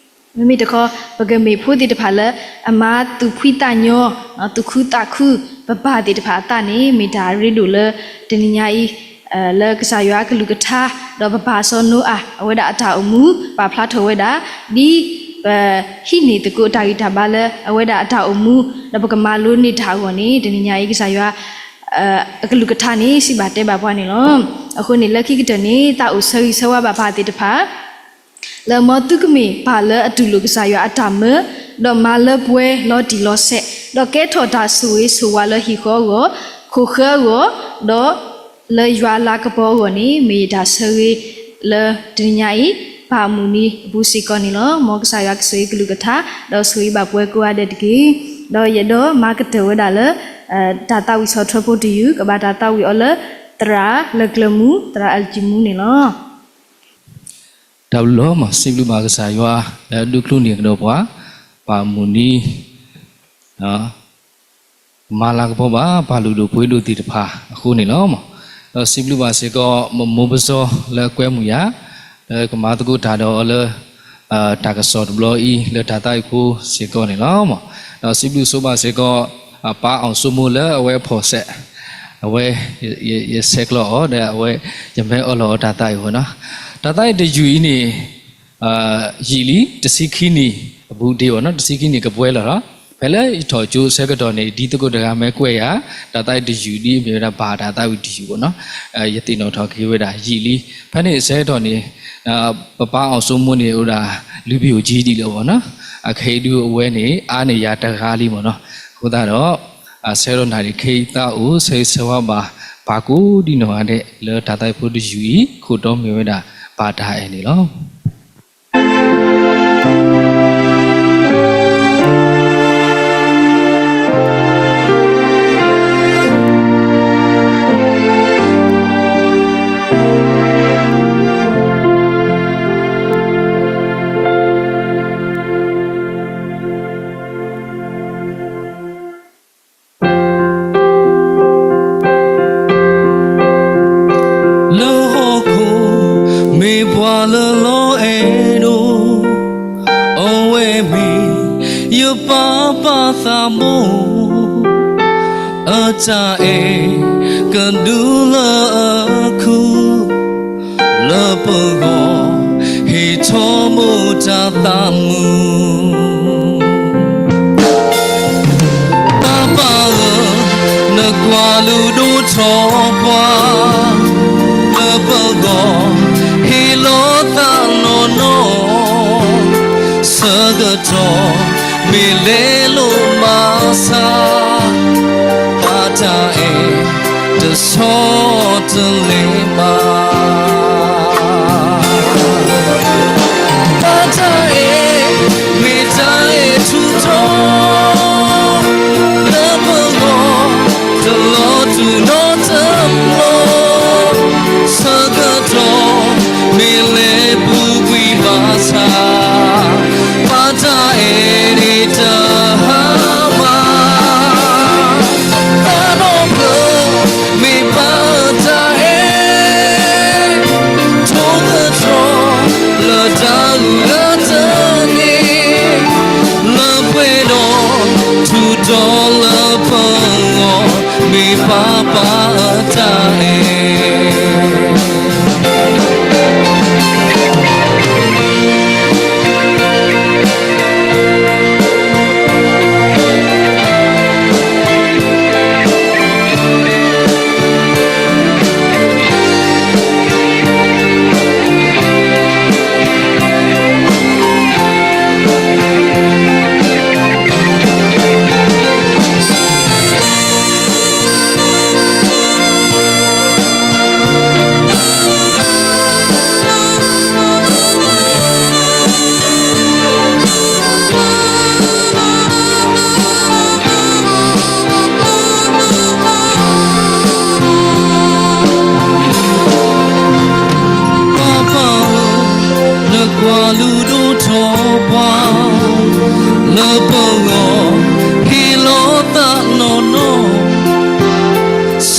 မ့မ့ၢ်တခီ ပကမ့ၢ်ဖိသ့ၣ်တဖၣ်လၢ အမၤသူၣ်ဖှံသးညီ သူၣ်ခုသးခု ပပၢ်သ့ၣ်တဖၣ်အသးန့ၣ် မ့ၢ်တၢ်ရ့ဒိၣ်လၢတနံၤညါအံၤ လၢကစၢ်ယွၤအကလုၢ်ကထါ ဒီးပပၢ်စီၤနိအၤ အဝဲဒၣ်အတၢ်အိၣ်မူ ပာ်ဖျါထီၣ်ဝဲဒၣ် ဒ်ပဟံးန့ၢ်သကိးတၢ်ဂံၢ်တၢ်ဘါလၢအဝဲဒၣ်အတၢ်အိၣ်မူ ဒီးပကမၤလိန့ၢ်တၢ်အဂီၢ်န့ၣ် တနံၤညါအံၤ ကစၢ်ယွၤ အကလုၢ်ကထါန့ၣ် စံးဘၣ်တဲဘၣ်ပှၤန့ၣ်လီၤ. အဃိန့ၣ် လၢခံကတၢၢ်န့ၣ် သးအိၣ်ဆၢဂ့ၤဆၢဝါဘၣ်ပၢ်သ့ၣ်တဖၣ် လၢမ်သုကမ့ၢ်ပၢ်လၢအတူၢ်လိာ်ကစၢ်ယွၤအတၢ်မၢ, ဒီးမၤလၢပှဲၤလီၤတံၢ်လီၤဆဲး, ဒီးကဲထီၣ်တၢ်ဆိၣ်ဂ့ၤဆိၣ်ဝါလၢဟံၣ်ဃီအဂီၢ်, ခိၣ်ဃၢအဂီၢ်, ဒီးလၢယွၤလၤကပီၤအဂီၢ်န့ၣ် မ့ၢ်ယတၢ်ဆၢဂ့ၤလၢတနံၤညါအံၤ ပၢ်အမုၢ်နံၤအပူၤစ့ၢ်ကီးန့ၣ်လီၤ. မ်ကစၢ်ယွၤကဆိၣ်ဂ့ၤကလုၢ်ကထါ ဒီးဆိၣ်ဂ့ၤဘၣ်ပှၤကိးဂၤဒဲးတက့ၢ်. ဒီးယအဲၣ်ဒိးမၤကတၢၢ်ဝဲဒၣ်လၢ တၢ်သးဝံၣ်ဆီၣ်ထွဲဖိတယုၢ် ကဘၣ်တၢ်သးဝံၣ်အီၤလၢ သရၣ်လၢကျၢၤမူ သရၣ်အၣ်ကၠံမူန့ၣ်လီၤ. တၢ်ဘျုးလီၤ. စံးဘျုးဘၣ်ကစၢ်ယွၤ လၢအဒိးကျိၣ်န့ၢ်ကဒီးပှၤ ပၢ်မုၢ်နံၤ မၤလၤကပီၤဘၣ် ပၢ်လုၢ်ဒိၣ်ပှ့ၤဒိၣ်သ့ၣ်တဖၣ်အဃိန့ၣ်လီၤ. ဒီးစံးဘျုးဘၣ်စ့ၢ်ကီး မိၢ်မိၢ်ပစီလၢအကွဲမုာ်ယၤ လၢကမၤသကိးတၢ်ဒီးအီၤလၢ တၢ်ကစီၣ်တဘျီအံၤ လၢတၢ်သးဝံၣ်ဖိစ့ၢ်ကီးန့ၣ်လီၤ. ဒီးစံးဘျုးဆိဘၣ်စ့ၢ်ကီး ပၢ်အောင်စိုးမိုးလၢအဝဲအဖီၣ်စဲး အဝဲ ယဆဲးကျိးအီၤဒီးအဝဲ ယမ့ၢ်အၢၣ်လီၤအီၤတၢ်သးဝံၣ်ဖိနီၤ. တၢ်သးဝံၣ်တယုၢ်အံၤန့ၣ် ယံာ်လံ တဆံခံနံၣ်အဘူးဒ့ဘၣ်နီၤ, တဆံခံနံၣ်ကပှဲၤလီၤလီၤ. ဖဲလၢယထီၣ်ကၠိဆၢကတီၢ်န့ၣ် ဒ်သကိးတဂၤမ့ၢ်ကွဲးယၤ တၢ်သးဝံၣ်တယုၢ်ဒ်အမ့ၢ်ဝဲဒၣ်ဘၣ်တၢ်သးဝံၣ်တယုၢ်ဘၣ်နီၤ, ယသ့ၣ်နီၣ်ထီၣ်က့ၤဝဲဒၣ်ယံာ်လံ. ဖဲန့ၣ်အဆၢကတီၢ်န့ၣ် ပၢ်အောင်စိုးမိုးန့ၣ်အိၣ်ဒၣ် လူဖြူကြီးဒံးလီၤဘၣ်နီၤ, အခဲအံၤဒုးအဝဲန့ၣ် အါန့ၢ်ယၤတဂၤလံမ့ၢ်နီၤ. အဃိသတးဒီး ဆၢကတီၢ်နၣ်ရံၣ်ခဲအံၤသးအိၣ်ဆၢဂ့ၤဆၢဝါဘၣ် ပၢ်ကိးဒံနီၢ်ဂၤဒဲး လၢတၢ်သးဝံၣ်ဖိတယုၢ်အံၤ ခိၣ်တီမ့ၢ်ဝဲဒၣ် ပၢ်တၢ်အဲၣ်န့ၣ်လီၤ. လၢဟီၣ်ခိၣ် မ့ၢ်ပှၤလၢလီၤအဲၣ်ဒိၣ်, အဝဲမ့ၢ် ယပၢ်ပၢ်သးဘိ, အတၢ်အဲၣ် ကဒုးလၢအခု လၢပဂီၢ် ဟ့ၣ်ထီၣ်မိၢ်တၢ်သးမုာ်. ပၢ်ပၢ်ဧၢ, နကွၢ်လုၢ်ဒိၣ်ထီၣ်ပှၤ လၢပဂီၢ် ဟ့ၣ်လီၤသးနီၢ်နီၢ် ဆၢကတီၢ် မ့ၢ်လဲၤလိာ်မၤဆါ ပၢ်တၢ်အဲၣ် တဆီတလဲမး. ပၢ်တၢ်အဲၣ် မ့ၢ်တၢ်အဲၣ်ထူးထီး လၢပဂီၢ် တလီၤတူာ်နီတဘျီ ဆၢကတီၢ် မ့ၢ်လဲၤပူၤကွံာ်ဘၣ်ဆၣ် ပၢ်တၢ်အဲၣ်န့ၣ်တဟါမၢ်. သးဒီဖျၢၣ် မ့ၢ်ပၢ်တၢ်အဲၣ် ထိၣ်သတြီၤ လၢတၢ်အုၣ်လၢတၢ်န့ၣ် လၢပှဲၤဒီး ထူးထီးလၢပဂီၢ် မ့ၢ်ပၢ်ပၢ်တၢ်အဲၣ်.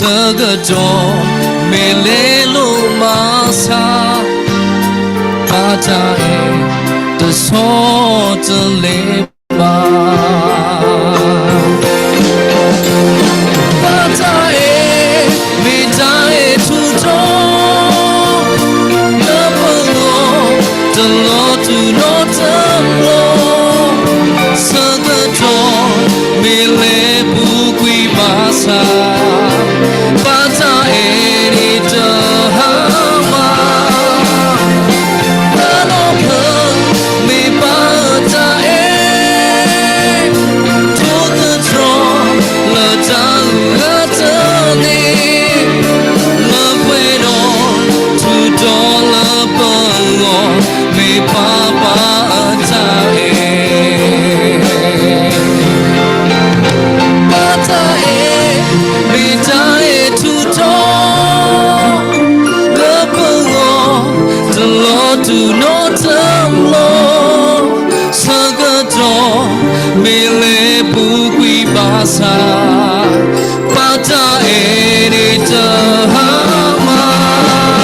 ဆၢကတီၢ်မ့ၢ်လဲၤလိာ်မၤဆါ, ပၢ်တၢ်အဲၣ် တဆီတလဲဘၣ်. ပၢ်တၢ်အဲၣ် မ့ၢ်တၢ်အဲၣ်ထူးထီး လၢပဂီၢ် တလီၤတူာ်နီတဘျီ, ဆၢကတီၢ်မ့ၢ်လဲၤပူၤကွံာ်ဘၣ်ဆၣ်, ပၢ်တၢ်အဲၣ်န့ၣ်တဟါမၢ်. တၢ်နီၢ်ဖျၢၣ် မ့ၢ်ပၢ်အတၢ်အဲၣ်, ထိၣ်သတြီၤလၢတၢ်အုၣ်အသးန့ၣ်, လၢပှဲၤဒီး ထူးထီးလၢပဂီၢ် မ့ၢ်ပၢ်ပၢ်အတၢ်အဲၣ်. ပၢ်တၢ်အဲၣ် မ့ၢ်တၢ်အဲၣ်ထူးထီး လၢပဂီၢ် တလီၤတူာ်နီတဘျီ, ဆၢကတီၢ် မ့ၢ်လဲၤပူၤကွံာ်ဘၣ်ဆၣ်, ပၢ်တၢ်အဲၣ်န့ၣ်တဟါမၢ်.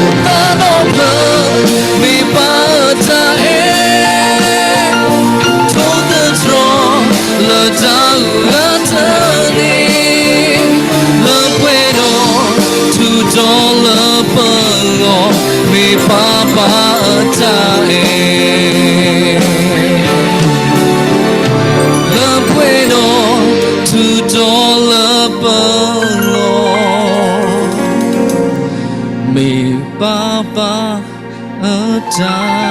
တၢ်နီၢ်ဖျၢၣ် မ့ၢ်ပၢ်အတၢ်အဲၣ်, ထိၣ်သတြီၤလၢတၢ်အုၣ်အသးန့ၣ်, လၢပှဲၤဒီး ထူးထီးလၢပဂီၢ် မ့ၢ်ပၢ်ပၢ်အတၢ်အဲၣ်. လၢပှဲၤဒီး ထူးထီးလၢပဂီၢ် မ့ၢ်ပၢ်ပၢ်အတၢ်